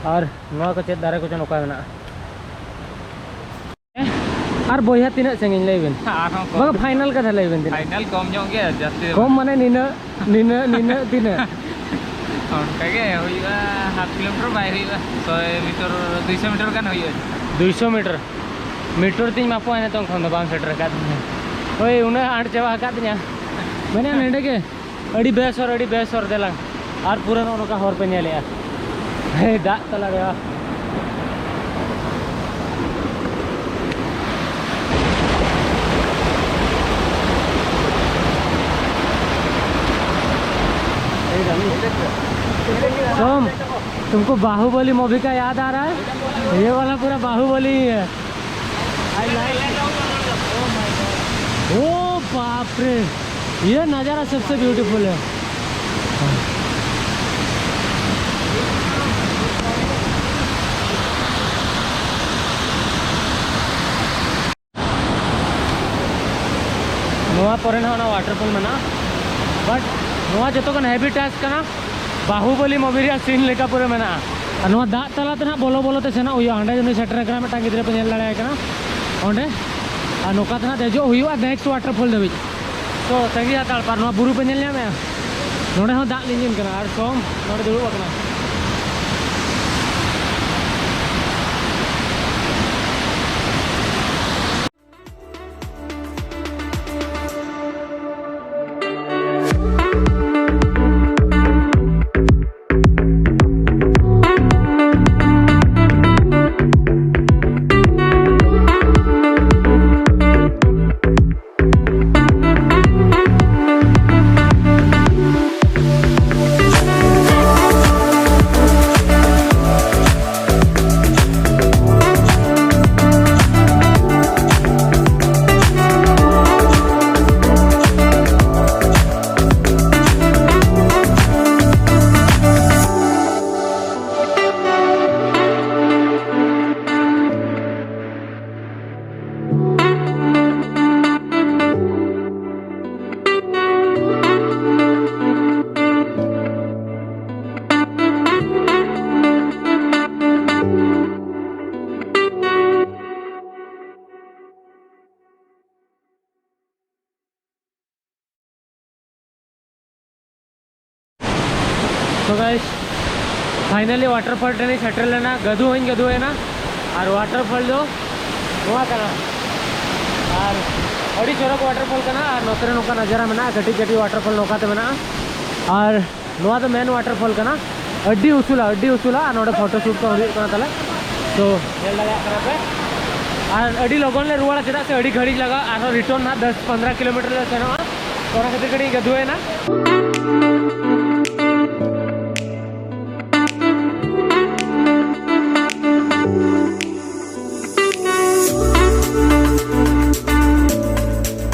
ᱟᱨ ᱱᱚᱣᱟ ᱠᱚ ᱪᱮᱫ ᱫᱟᱨᱮ ᱠᱚᱪᱚ ᱱᱚᱝᱠᱟ ᱢᱮᱱᱟᱜᱼᱟ᱾ ᱟᱨ ᱵᱚᱭᱦᱟ ᱛᱤᱱᱟᱹᱜ ᱥᱟᱺᱜᱤᱧ ᱞᱟᱹᱭ ᱵᱮᱱ? ᱟᱨᱦᱚᱸ ᱠᱚᱢ᱾ ᱵᱟᱝᱟ, ᱯᱷᱟᱭᱱᱟᱞ ᱠᱟᱛᱷᱟ ᱞᱟᱹᱭ ᱵᱮᱱ ᱛᱤᱱᱟᱹᱜ? ᱯᱷᱟᱭᱱᱟᱞ ᱠᱚᱢ ᱧᱚᱜ ᱜᱮᱭᱟ, ᱡᱟᱹᱥᱛᱤ ᱫᱚ ᱠᱚᱢ ᱵᱟᱝ᱾ ᱢᱟᱱᱮ ᱱᱤᱱᱟᱹᱜ, ᱱᱤᱱᱟᱹᱜ, ᱱᱤᱱᱟᱹᱜ ᱛᱤᱱᱟᱹᱜ? ᱚᱱᱠᱟ ᱜᱮ ᱦᱩᱭᱩᱜᱼᱟ, ᱦᱟᱯ ᱠᱤᱞᱳᱢᱤᱴᱟᱨ ᱵᱟᱭ ᱦᱩᱭᱩᱜᱼᱟ, ᱥᱚᱭ ᱢᱤᱴᱟᱨ, ᱫᱩᱭᱥᱚ ᱢᱤᱴᱟᱨ ᱜᱟᱱ ᱦᱩᱭᱩᱜᱼᱟ᱾ ᱫᱩᱭᱥᱚ ᱢᱤᱴᱟᱨ? ᱢᱤᱴᱟᱨ ᱛᱤᱧ ᱢᱟᱯᱚᱜᱼᱟ ᱱᱤᱛᱚᱝ ᱠᱷᱚᱱ ᱫᱚ, ᱵᱟᱢ ᱥᱮᱴᱮᱨ ᱟᱠᱟᱫ ᱛᱤᱧᱟᱹ᱾ ᱦᱳᱭ, ᱩᱱᱟᱹᱜ ᱟᱸᱴ ᱪᱟᱵᱟ ᱟᱠᱟᱫ ᱛᱤᱧᱟᱹ᱾ ᱢᱮᱱᱮᱫ ᱱᱚᱸᱰᱮ ᱜᱮ, ᱟᱹᱰᱤ ᱵᱮᱥ ᱦᱚᱨ, ᱟᱹᱰᱤ ᱵᱮᱥ ᱦᱚᱨ, ᱫᱮᱞᱟᱝ᱾ ᱟᱨ ᱯᱩᱨᱟᱹ ᱱᱚᱜᱼᱚ ᱱᱚᱝᱠᱟ ᱦᱚᱨ ᱯᱮ ᱧᱮᱞᱮᱜᱼᱟ᱾ ᱦᱮᱸ, ᱫᱟᱜ ᱛᱟᱞᱟ ᱨᱮ᱾ सोम, तुमको बाहुबली मूवी का याद आ रहा है? ये वाला पूरा बाहुबली ही है। I like it. Oh my God. ओ बाप रे, ये नज़ारा सबसे ब्यूटीफुल है। ᱱᱚᱣᱟ ᱯᱚᱨᱮ ᱱᱟᱦᱟᱜ ᱚᱱᱟ ᱣᱟᱴᱟᱨ ᱯᱷᱚᱞ ᱢᱮᱱᱟᱜᱼᱟ, ᱵᱟᱴ ᱱᱚᱣᱟ ᱡᱚᱛᱚ ᱠᱷᱚᱱ ᱦᱮᱵᱤ ᱴᱟᱥᱠ ᱠᱟᱱᱟ, ᱵᱟᱦᱩᱵᱚᱞᱤ ᱢᱩᱵᱷᱤ ᱨᱮᱭᱟᱜ ᱥᱤᱱ ᱞᱮᱠᱟ ᱯᱩᱨᱟᱹ ᱢᱮᱱᱟᱜᱼᱟ᱾ ᱟᱨ ᱱᱚᱣᱟ ᱫᱟᱜ ᱛᱟᱞᱟ ᱛᱮ ᱱᱟᱦᱟᱜ ᱵᱚᱞᱚ ᱵᱚᱞᱚ ᱛᱮ ᱥᱮᱱᱚᱜ ᱦᱩᱭᱩᱜᱼᱟ᱾ ᱦᱟᱸᱰᱮ ᱩᱱᱤ ᱥᱮᱴᱮᱨ ᱟᱠᱟᱱᱟ, ᱢᱤᱫᱴᱟᱝ ᱜᱤᱫᱽᱨᱟᱹ ᱯᱮ ᱧᱮᱞ ᱫᱟᱲᱮᱭᱟᱭ ᱠᱟᱱᱟ ᱚᱸᱰᱮ᱾ ᱟᱨ ᱱᱚᱝᱠᱟ ᱛᱮ ᱱᱟᱦᱟᱜ ᱫᱮᱡᱚᱜ ᱦᱩᱭᱩᱜᱼᱟ ᱱᱮᱠᱥᱴ ᱣᱟᱴᱟᱨ ᱯᱷᱚᱞ ᱫᱷᱟᱹᱵᱤᱡ᱾ ᱛᱚ ᱛᱟᱺᱜᱤ ᱦᱟᱛᱟᱲ ᱯᱮ᱾ ᱟᱨ ᱱᱚᱣᱟ ᱵᱩᱨᱩ ᱯᱮ ᱧᱮᱞ ᱧᱟᱢᱮᱜᱼᱟ, ᱱᱚᱸᱰᱮ ᱦᱚᱸ ᱫᱟᱜ ᱞᱤᱸᱡᱤᱱ ᱠᱟᱱᱟ᱾ ᱟᱨ ᱥᱚᱢ ᱱᱚᱸᱰᱮ ᱫᱩᱲᱩᱵ ᱟᱠᱟᱱᱟ᱾ ᱛᱚ ᱜᱟᱭᱥ, ᱯᱷᱟᱭᱱᱟᱞᱤ ᱣᱟᱴᱟᱨ ᱯᱷᱚᱞ ᱴᱷᱮᱱᱤᱧ ᱥᱮᱴᱮᱨ ᱞᱮᱱᱟ᱾ ᱜᱟᱹᱫᱩ ᱦᱚᱸᱧ ᱜᱟᱹᱫᱩ ᱮᱱᱟ᱾ ᱟᱨ ᱣᱟᱴᱟᱨ ᱯᱷᱚᱞ ᱫᱚ ᱱᱚᱣᱟ ᱠᱟᱱᱟ᱾ ᱟᱨ ᱟᱹᱰᱤ ᱪᱚᱨᱚᱠ ᱣᱟᱴᱟᱨ ᱯᱷᱚᱞ ᱠᱟᱱᱟ᱾ ᱟᱨ ᱱᱚᱛᱮ ᱨᱮ ᱱᱚᱝᱠᱟ ᱱᱟᱡᱟᱨᱟ ᱢᱮᱱᱟᱜᱼᱟ, ᱠᱟᱹᱴᱤᱡ ᱠᱟᱹᱴᱤᱡ ᱣᱟᱴᱟᱨ ᱯᱷᱚᱞ ᱱᱚᱝᱠᱟ ᱛᱮ ᱢᱮᱱᱟᱜᱼᱟ᱾ ᱟᱨ ᱱᱚᱣᱟ ᱫᱚ ᱢᱮᱱ ᱣᱟᱴᱟᱨ ᱯᱷᱚᱞ ᱠᱟᱱᱟ᱾ ᱟᱹᱰᱤ ᱩᱥᱩᱞᱟ, ᱟᱹᱰᱤ ᱩᱥᱩᱞᱟ᱾ ᱟᱨ ᱱᱚᱰᱮ ᱯᱷᱳᱴᱳ ᱥᱩᱴ ᱠᱚ ᱦᱩᱭᱩᱜ ᱠᱟᱱᱟ ᱛᱟᱞᱮ᱾ ᱛᱚ ᱧᱮᱞ ᱫᱟᱲᱮᱭᱟᱜ ᱠᱟᱱᱟ ᱯᱮ᱾ ᱟᱨ ᱟᱹᱰᱤ ᱞᱚᱜᱚᱱ ᱞᱮ ᱨᱩᱣᱟᱹᱲᱟ, ᱪᱮᱫᱟᱜ ᱥᱮ ᱟᱹᱰᱤ ᱜᱷᱟᱹᱲᱤᱡ ᱞᱟᱜᱟᱜᱼᱟ᱾ ᱟᱨᱦᱚᱸ ᱨᱤᱴᱟᱨᱱ ᱦᱟᱸᱜ ᱫᱚᱥ ᱯᱚᱱᱫᱽᱨᱚ ᱠᱤᱞᱳᱢᱤᱴᱟᱨ ᱞᱮ ᱥᱮᱱᱚᱜᱼᱟ᱾ ᱚᱱᱟ ᱠᱷᱟᱹᱛᱤᱨ ᱠᱟᱹᱴᱤᱡ ᱜᱟᱹᱫᱩᱣᱟᱹᱭᱮᱱᱟ᱾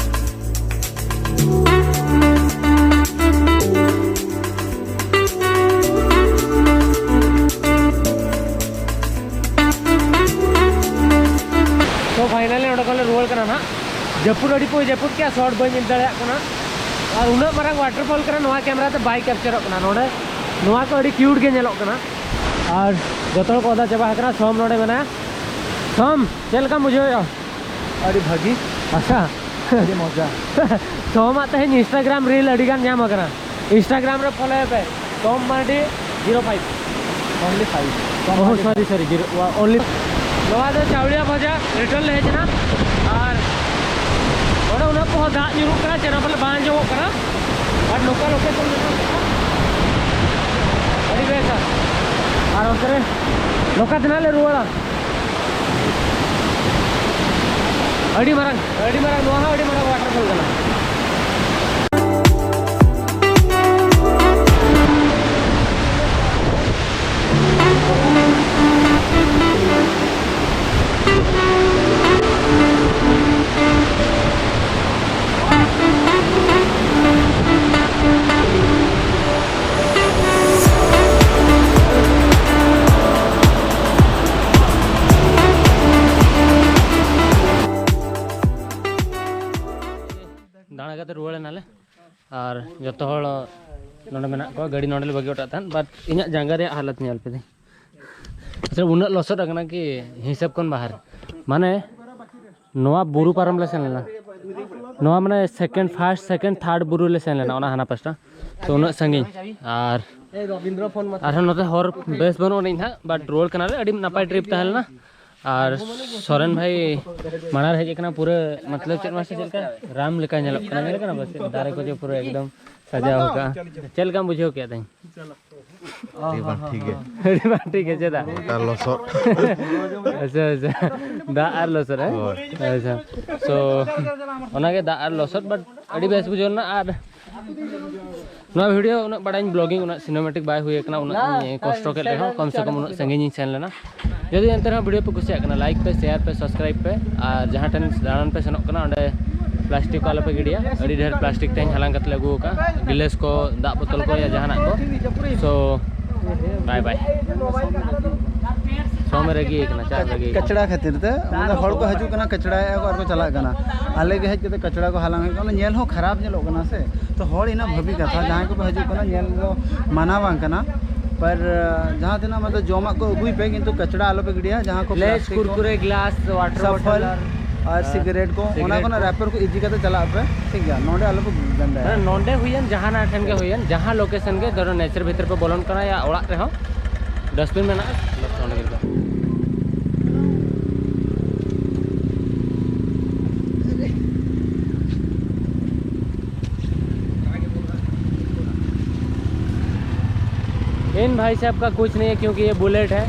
ᱛᱚ ᱯᱷᱟᱭᱱᱟᱞᱤ ᱱᱚᱰᱮ ᱠᱷᱚᱱ ᱞᱮ ᱨᱩᱣᱟᱹᱲ ᱠᱟᱱᱟ ᱱᱟᱦᱟᱜ᱾ ᱡᱟᱹᱯᱩᱫ ᱟᱹᱰᱤ ᱯᱚᱭ ᱡᱟᱹᱯᱩᱫ ᱠᱮᱜᱼᱟ, ᱥᱚᱴ ᱵᱟᱹᱧ ᱤᱫᱤ ᱫᱟᱲᱮᱭᱟᱜ ᱠᱟᱱᱟ᱾ ᱟᱨ ᱩᱱᱟᱹᱜ ᱢᱟᱨᱟᱝ ᱣᱟᱴᱟᱨ ᱯᱷᱚᱞ ᱠᱟᱱᱟ, ᱱᱚᱣᱟ ᱠᱮᱢᱮᱨᱟ ᱛᱮ ᱵᱟᱭ ᱠᱮᱯᱪᱟᱨᱚᱜ ᱠᱟᱱᱟ᱾ ᱱᱚᱰᱮ ᱱᱚᱣᱟ ᱠᱚ ᱟᱹᱰᱤ ᱠᱤᱭᱩᱴ ᱜᱮ ᱧᱮᱞᱚᱜ ᱠᱟᱱᱟ᱾ ᱟᱨ ᱡᱚᱛᱚ ᱦᱚᱲ ᱠᱚ ᱚᱫᱟ ᱪᱟᱵᱟ ᱟᱠᱟᱱᱟ᱾ ᱥᱚᱢ ᱱᱚᱰᱮ ᱢᱮᱱᱟᱭᱟ᱾ ᱥᱚᱢ, ᱪᱮᱫ ᱞᱮᱠᱟᱢ ᱵᱩᱡᱷᱟᱹᱣᱮᱫᱼᱟ? ᱟᱹᱰᱤ ᱵᱷᱟᱹᱜᱤ᱾ ᱟᱪᱪᱷᱟ᱾ ᱟᱹᱰᱤ ᱢᱚᱡᱟ᱾ ᱥᱚᱢᱟᱜ ᱛᱮᱦᱮᱧ ᱤᱱᱥᱴᱟᱜᱨᱟᱢ ᱨᱤᱞ ᱟᱹᱰᱤ ᱜᱟᱱ ᱧᱟᱢ ᱟᱠᱟᱱᱟ᱾ ᱤᱱᱥᱴᱟᱜᱨᱟᱢ ᱨᱮ ᱯᱷᱚᱞᱳᱭ ᱯᱮ, ᱥᱚᱢ Mardi zero five. Only five. ᱳᱦ, ᱥᱚᱨᱤ, ᱥᱚᱨᱤ, ᱡᱤᱨᱳ, ᱳᱱᱞᱤ᱾ ᱱᱚᱣᱟ ᱫᱚ ᱪᱟᱣᱲᱤᱭᱟ ᱵᱷᱟᱡᱟ, ᱨᱤᱴᱟᱨᱱ ᱞᱮ ᱦᱮᱡ ᱮᱱᱟ᱾ ᱟᱨ ᱱᱚᱰᱮ ᱩᱱᱟᱹᱜ ᱯᱚᱦᱚᱸ ᱫᱟᱜ ᱧᱩᱨᱩᱜ ᱠᱟᱱᱟ, ᱪᱮᱫ ᱦᱚᱸ ᱵᱚᱞᱮ ᱵᱟᱝ ᱟᱸᱡᱚᱢᱚᱜ ᱠᱟᱱᱟ᱾ ᱟᱨ ᱱᱚᱝᱠᱟ ᱞᱳᱠᱮᱥᱚᱱ ᱢᱮᱱᱟᱜ ᱠᱟᱫᱟ᱾ ᱟᱹᱰᱤ ᱵᱮᱥᱟ᱾ ᱟᱨ ᱚᱱᱛᱮ ᱨᱮ ᱱᱚᱝᱠᱟ ᱛᱮ ᱱᱟᱜ ᱞᱮ ᱨᱩᱣᱟᱹᱲᱟ᱾ ᱟᱹᱰᱤ ᱢᱟᱨᱟᱝ, ᱟᱹᱰᱤ ᱢᱟᱨᱟᱝ, ᱱᱚᱣᱟ ᱦᱚᱸ ᱟᱹᱰᱤ ᱢᱟᱨᱟᱝ ᱣᱟᱴᱟᱨ ᱯᱷᱚᱞ ᱠᱟᱱᱟ᱾ ᱫᱟᱬᱟ ᱠᱟᱛᱮ ᱨᱩᱣᱟᱹᱲ ᱮᱱᱟᱞᱮ᱾ ᱟᱨ ᱡᱚᱛᱚ ᱦᱚᱲ ᱱᱚᱰᱮ ᱢᱮᱱᱟᱜ ᱠᱚᱣᱟ᱾ ᱜᱟᱹᱰᱤ ᱱᱚᱰᱮ ᱞᱮ ᱵᱟᱹᱜᱤ ᱦᱚᱴᱚ ᱠᱟᱜ ᱛᱟᱦᱮᱸᱫ, but ᱤᱧᱟᱹᱜ ᱡᱟᱸᱜᱟ ᱨᱮᱭᱟᱜ ᱦᱟᱞᱚᱛ ᱧᱮᱞ ᱯᱮ ᱫᱤᱧ᱾ ᱟᱪᱪᱷᱟ, ᱩᱱᱟᱹᱜ ᱞᱚᱥᱚᱫ ᱟᱠᱟᱱᱟ ᱠᱤ ᱦᱤᱥᱟᱹᱵ ᱠᱷᱚᱱ ᱵᱟᱦᱟᱨ᱾ ᱢᱟᱱᱮ ᱱᱚᱣᱟ ᱵᱩᱨᱩ ᱯᱟᱨᱚᱢ ᱞᱮ ᱥᱮᱱ ᱞᱮᱱᱟ, ᱱᱚᱣᱟ ᱢᱟᱱᱮ second, first, second, third ᱵᱩᱨᱩ ᱞᱮ ᱥᱮᱱ ᱞᱮᱱᱟ, ᱚᱱᱟ ᱦᱟᱱᱟ ᱯᱟᱥᱴᱟ᱾ ᱛᱚ ᱩᱱᱟᱹᱜ ᱥᱟᱺᱜᱤᱧ᱾ ᱟᱨ ᱟᱨᱦᱚᱸ ᱱᱚᱛᱮ ᱦᱚᱨ ᱵᱮᱥ ᱵᱟᱹᱱᱩᱜ ᱟᱹᱱᱤᱡ ᱱᱟᱦᱟᱜ, but ᱨᱩᱣᱟᱹᱲ ᱠᱟᱱᱟᱞᱮ᱾ ᱟᱹᱰᱤ ᱱᱟᱯᱟᱭ trip ᱛᱟᱦᱮᱸ ᱞᱮᱱᱟ᱾ ᱟᱨ ᱥᱚᱨᱮᱱ ᱵᱷᱟᱭ ᱢᱟᱲᱟᱝ ᱨᱮ ᱦᱮᱡ ᱟᱠᱟᱱᱟ, ᱯᱩᱨᱟᱹ ᱢᱚᱛᱞᱚᱵ ᱪᱮᱫ ᱢᱟᱥᱮ ᱪᱮᱫ ᱞᱮᱠᱟ ᱨᱟᱢ ᱞᱮᱠᱟ ᱧᱮᱞᱚᱜ ᱠᱟᱱᱟ, ᱧᱮᱞ ᱠᱟᱱᱟ ᱯᱟᱥᱮ ᱫᱟᱨᱮ ᱠᱚ ᱡᱮ ᱯᱩᱨᱟᱹ ᱮᱠᱫᱚᱢ ᱥᱟᱡᱟᱣ ᱟᱠᱟᱫᱼᱟ᱾ ᱪᱮᱫ ᱞᱮᱠᱟᱢ ᱵᱩᱡᱷᱟᱹᱣ ᱠᱮᱫᱟ ᱛᱮᱦᱮᱧ? ᱴᱷᱤᱠ ᱵᱟᱝ ᱴᱷᱤᱠ ᱜᱮ᱾ ᱟᱹᱰᱤ ᱵᱟᱝ ᱴᱷᱤᱠ ᱜᱮ, ᱪᱮᱫᱟᱜ? ᱜᱚᱴᱟ ᱞᱚᱥᱚᱫ᱾ ᱟᱪᱪᱷᱟ, ᱟᱪᱪᱷᱟ, ᱫᱟᱜ ᱟᱨ ᱞᱚᱥᱚᱫ, ᱦᱮᱸ? ᱦᱳᱭ᱾ ᱟᱪᱪᱷᱟ, so ᱚᱱᱟᱜᱮ ᱫᱟᱜ ᱟᱨ ᱞᱚᱥᱚᱫ, but ᱟᱹᱰᱤ ᱵᱮᱥ ᱵᱩᱡᱷᱟᱹᱣ ᱞᱮᱱᱟ᱾ ᱟᱨ ᱱᱚᱣᱟ video ᱩᱱᱟᱹᱜ ᱵᱟᱲᱟᱭ vlogging, ᱩᱱᱟᱹᱜ cinematic ᱵᱟᱭ ᱦᱩᱭ ᱟᱠᱟᱱᱟ, ᱩᱱᱟᱹᱜ ᱤᱧ ᱠᱚᱥᱴᱚ ᱠᱮᱫ ᱨᱮᱦᱚᱸ ᱠᱚᱢ ᱥᱮ ᱠᱚᱢ ᱩᱱᱟᱹᱜ ᱥᱟᱺᱜᱤᱧ ᱤᱧ ᱥᱮᱱ ᱞᱮᱱᱟ᱾ ᱡᱩᱫᱤ ᱮᱱᱛᱮ ᱨᱮᱦᱚᱸ video ᱯᱮ ᱠᱩᱥᱤᱭᱟᱜ ᱠᱟᱱᱟ, like ᱯᱮ, share ᱯᱮ, subscribe ᱯᱮ, ᱟᱨ ᱡᱟᱦᱟᱸ ᱴᱷᱮᱱ ᱫᱟᱬᱟᱱ ᱯᱮ ᱥᱮᱱᱚᱜ ᱠᱟᱱᱟ ᱚᱸᱰᱮ plastic ᱠᱚ ᱟᱞᱚ ᱯᱮ ᱜᱤᱰᱤᱭᱟ᱾ ᱟᱹᱰᱤ ᱰᱷᱮᱨ plastic ᱛᱮᱦᱮᱧ ᱦᱟᱞᱟᱝ ᱠᱟᱛᱮ ᱞᱮ ᱟᱹᱜᱩ ᱟᱠᱟᱫᱼᱟ, ᱜᱤᱞᱟᱹᱥ ᱠᱚ, ᱫᱟᱜ ᱵᱳᱛᱚᱞ ᱠᱚ, ᱭᱟ ᱡᱟᱦᱟᱱᱟᱜ ᱠᱚ᱾ So bye bye᱾ ᱥᱚᱢ ᱨᱟᱹᱜᱤ ᱠᱟᱱᱟ, ᱪᱟ ᱨᱟᱹᱜᱤ ᱠᱟᱱᱟ᱾ ᱠᱟᱪᱲᱟ ᱠᱷᱟᱹᱛᱤᱨ ᱛᱮ ᱢᱟᱱᱮ ᱦᱚᱲ ᱠᱚ ᱦᱤᱡᱩᱜ ᱠᱟᱱᱟ, ᱠᱟᱪᱲᱟᱭᱮᱫᱼᱟ ᱠᱚ ᱟᱨ ᱠᱚ ᱪᱟᱞᱟᱜ ᱠᱟᱱᱟ᱾ ᱟᱞᱮ ᱜᱮ ᱦᱮᱡ ᱠᱟᱛᱮ ᱠᱟᱪᱲᱟ ᱠᱚ ᱦᱟᱞᱟᱝ ᱦᱩᱭᱩᱜ ᱠᱟᱱᱟ, ᱧᱮᱞ ᱦᱚᱸ ᱠᱷᱟᱨᱟᱯ ᱧᱮᱞᱚᱜ ᱠᱟᱱᱟ ᱥᱮ᱾ ᱛᱚ ᱦᱚᱲ ᱤᱱᱟᱹ ᱵᱷᱟᱹᱵᱤ ᱠᱟᱛᱷᱟ, ᱡᱟᱦᱟᱸᱭ ᱠᱚᱠᱚ ᱦᱤᱡᱩᱜ ᱠᱟᱱᱟ ᱧᱮᱞ ᱫᱚ ᱢᱟᱱᱟ ᱵᱟᱝ ᱠᱟᱱᱟ, ᱯᱟᱨ ᱡᱟᱦᱟᱸ ᱛᱤᱱᱟᱹᱜ ᱢᱚᱛᱞᱚᱵ ᱡᱚᱢᱟᱜ ᱠᱚ ᱟᱹᱜᱩᱭ ᱯᱮ, ᱠᱤᱱᱛᱩ ᱠᱟᱪᱲᱟ ᱟᱞᱚ ᱯᱮ ᱜᱤᱰᱤᱭᱟ᱾ ᱡᱟᱦᱟᱸ ᱠᱚ ᱞᱮᱡ, plastic ᱠᱚ, ᱠᱩᱨᱠᱩᱨᱮ, glass, water ᱥᱟᱯᱷᱚᱞ bottle ᱟᱨ ᱟᱨ ᱥᱤᱜᱟᱨᱮᱴ ᱠᱚ, ᱚᱱᱟ ᱥᱤᱜᱟᱨᱮᱴ ᱠᱚᱨᱮᱱᱟᱜ ᱠᱚ᱾ Wrapper ᱠᱚ ᱤᱫᱤ ᱠᱟᱛᱮ ᱪᱟᱞᱟᱜ ᱯᱮ, ᱴᱷᱤᱠ ᱜᱮᱭᱟ? ᱱᱚᱰᱮ ᱟᱞᱚ ᱯᱮ ᱜᱟᱱᱰᱟᱭᱟ᱾ ᱦᱮᱸ, ᱱᱚᱰᱮ ᱦᱩᱭᱮᱱ, ᱡᱟᱦᱟᱱᱟᱜ ᱴᱷᱮᱱ ᱜᱮ ᱦᱩᱭᱮᱱ, ᱡᱟᱦᱟᱸ location ᱜᱮ, ᱫᱷᱚᱨᱚ nature ᱵᱷᱤᱛᱤᱨ ᱯᱮ ᱵᱚᱞᱚᱱ ᱠᱟᱱᱟ ᱭᱟ ᱚᱲᱟᱜ ᱨᱮᱦᱚᱸ, dustbin ᱢᱮᱱᱟᱜᱼᱟ, ᱵᱟᱥ ᱚᱸᱰᱮ ᱜᱤᱰᱤ ᱠᱟᱜ᱾ इन भाई साहब का कुछ नहीं है, क्योंकि ये बुलेट है,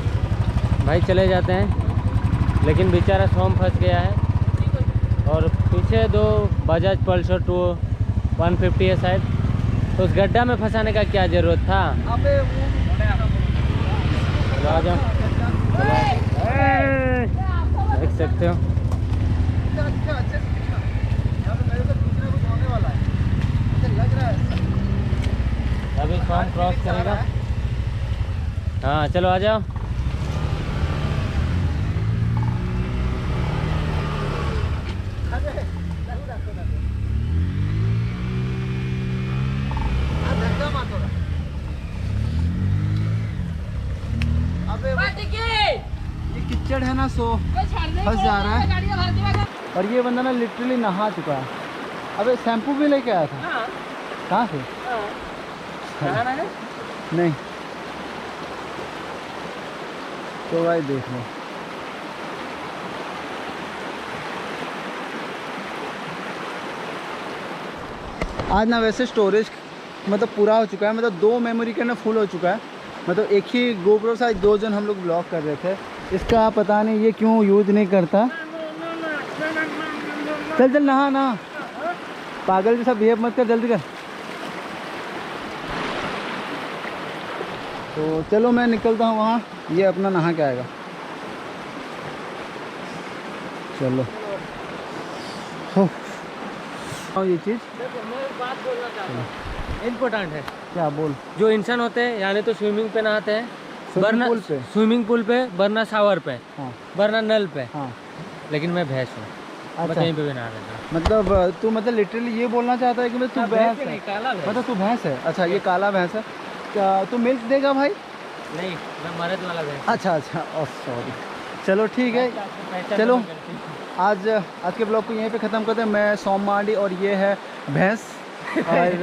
भाई चले जाते हैं, लेकिन बेचारा सोम फंस गया है। और पीछे दो Bajaj Pulsar two one fifty है शायद, तो उस गड्ढा में फंसाने का क्या ज़रूरत था? अबे वो चलो, आ जाओ। चलो। देख सकते हो। अच्छा, अच्छा, अच्छा, अच्छा। यहाँ पे मेरे को दूसरा कुछ होने वाला है। मुझे लग रहा है ऐसा। अभी सोम क्रॉस करेगा। हाँ, चलो, आ जाओ। अरे, रखो, रखो, रखो। हाँ, धक्का मार थोड़ा। अबे, ये कीचड़ है ना, सो फंस जा रहा है। और ये बंदा ना literally नहा चुका है। अबे, शैम्पू भी लेके आया था। हाँ। कहाँ से? हाँ। नहाना है? नहीं। तो भाई देख लो, आज ना वैसे स्टोरेज मतलब पूरा हो चुका है, मतलब दो मेमोरी कार्ड ना फुल हो चुका है। मतलब एक ही गोप्रो से आज दो जन हम लोग ब्लॉग कर रहे थे। इसका पता नहीं ये क्यों यूज़ नहीं करता। चल चल, नहा नहा, पागल जैसा बिहेव मत कर, जल्दी कर। तो चलो, मैं निकलता हूँ वहाँ, ये अपना नहा के आएगा। चलो। हो। और ये चीज़। देखो, मैं एक बात बोलना चाहता हूँ, इम्पोर्टेंट है। क्या बोल? जो इंसान होते हैं, यानी तो स्विमिंग पे नहाते हैं, स्विमिंग वरना पूल पे? स्विमिंग पूल पे, वरना शावर पे, हाँ। वरना नल पे। हाँ। लेकिन मैं भैंस हूँ, मैं अच्छा। कहीं पे भी नहा लेता हूँ। मतलब तू, मतलब लिटरली ये बोलना चाहता है कि मतलब तू हाँ, भैंस भैंस है? नहीं, काला भैंस। मतलब तू भैंस है? अच्छा, ये काला भैंस है। क्या तू मिल्क देगा भाई? नहीं, मैं मरद वाला भैंस। अच्छा अच्छा, ओ सॉरी। चलो ठीक है। अच्छा, आपको पहचान चलो। में गलती। आज, आज के ब्लॉग को यहीं पे ख़त्म करते हैं। मैं सोम मांडी और ये है भैंस। और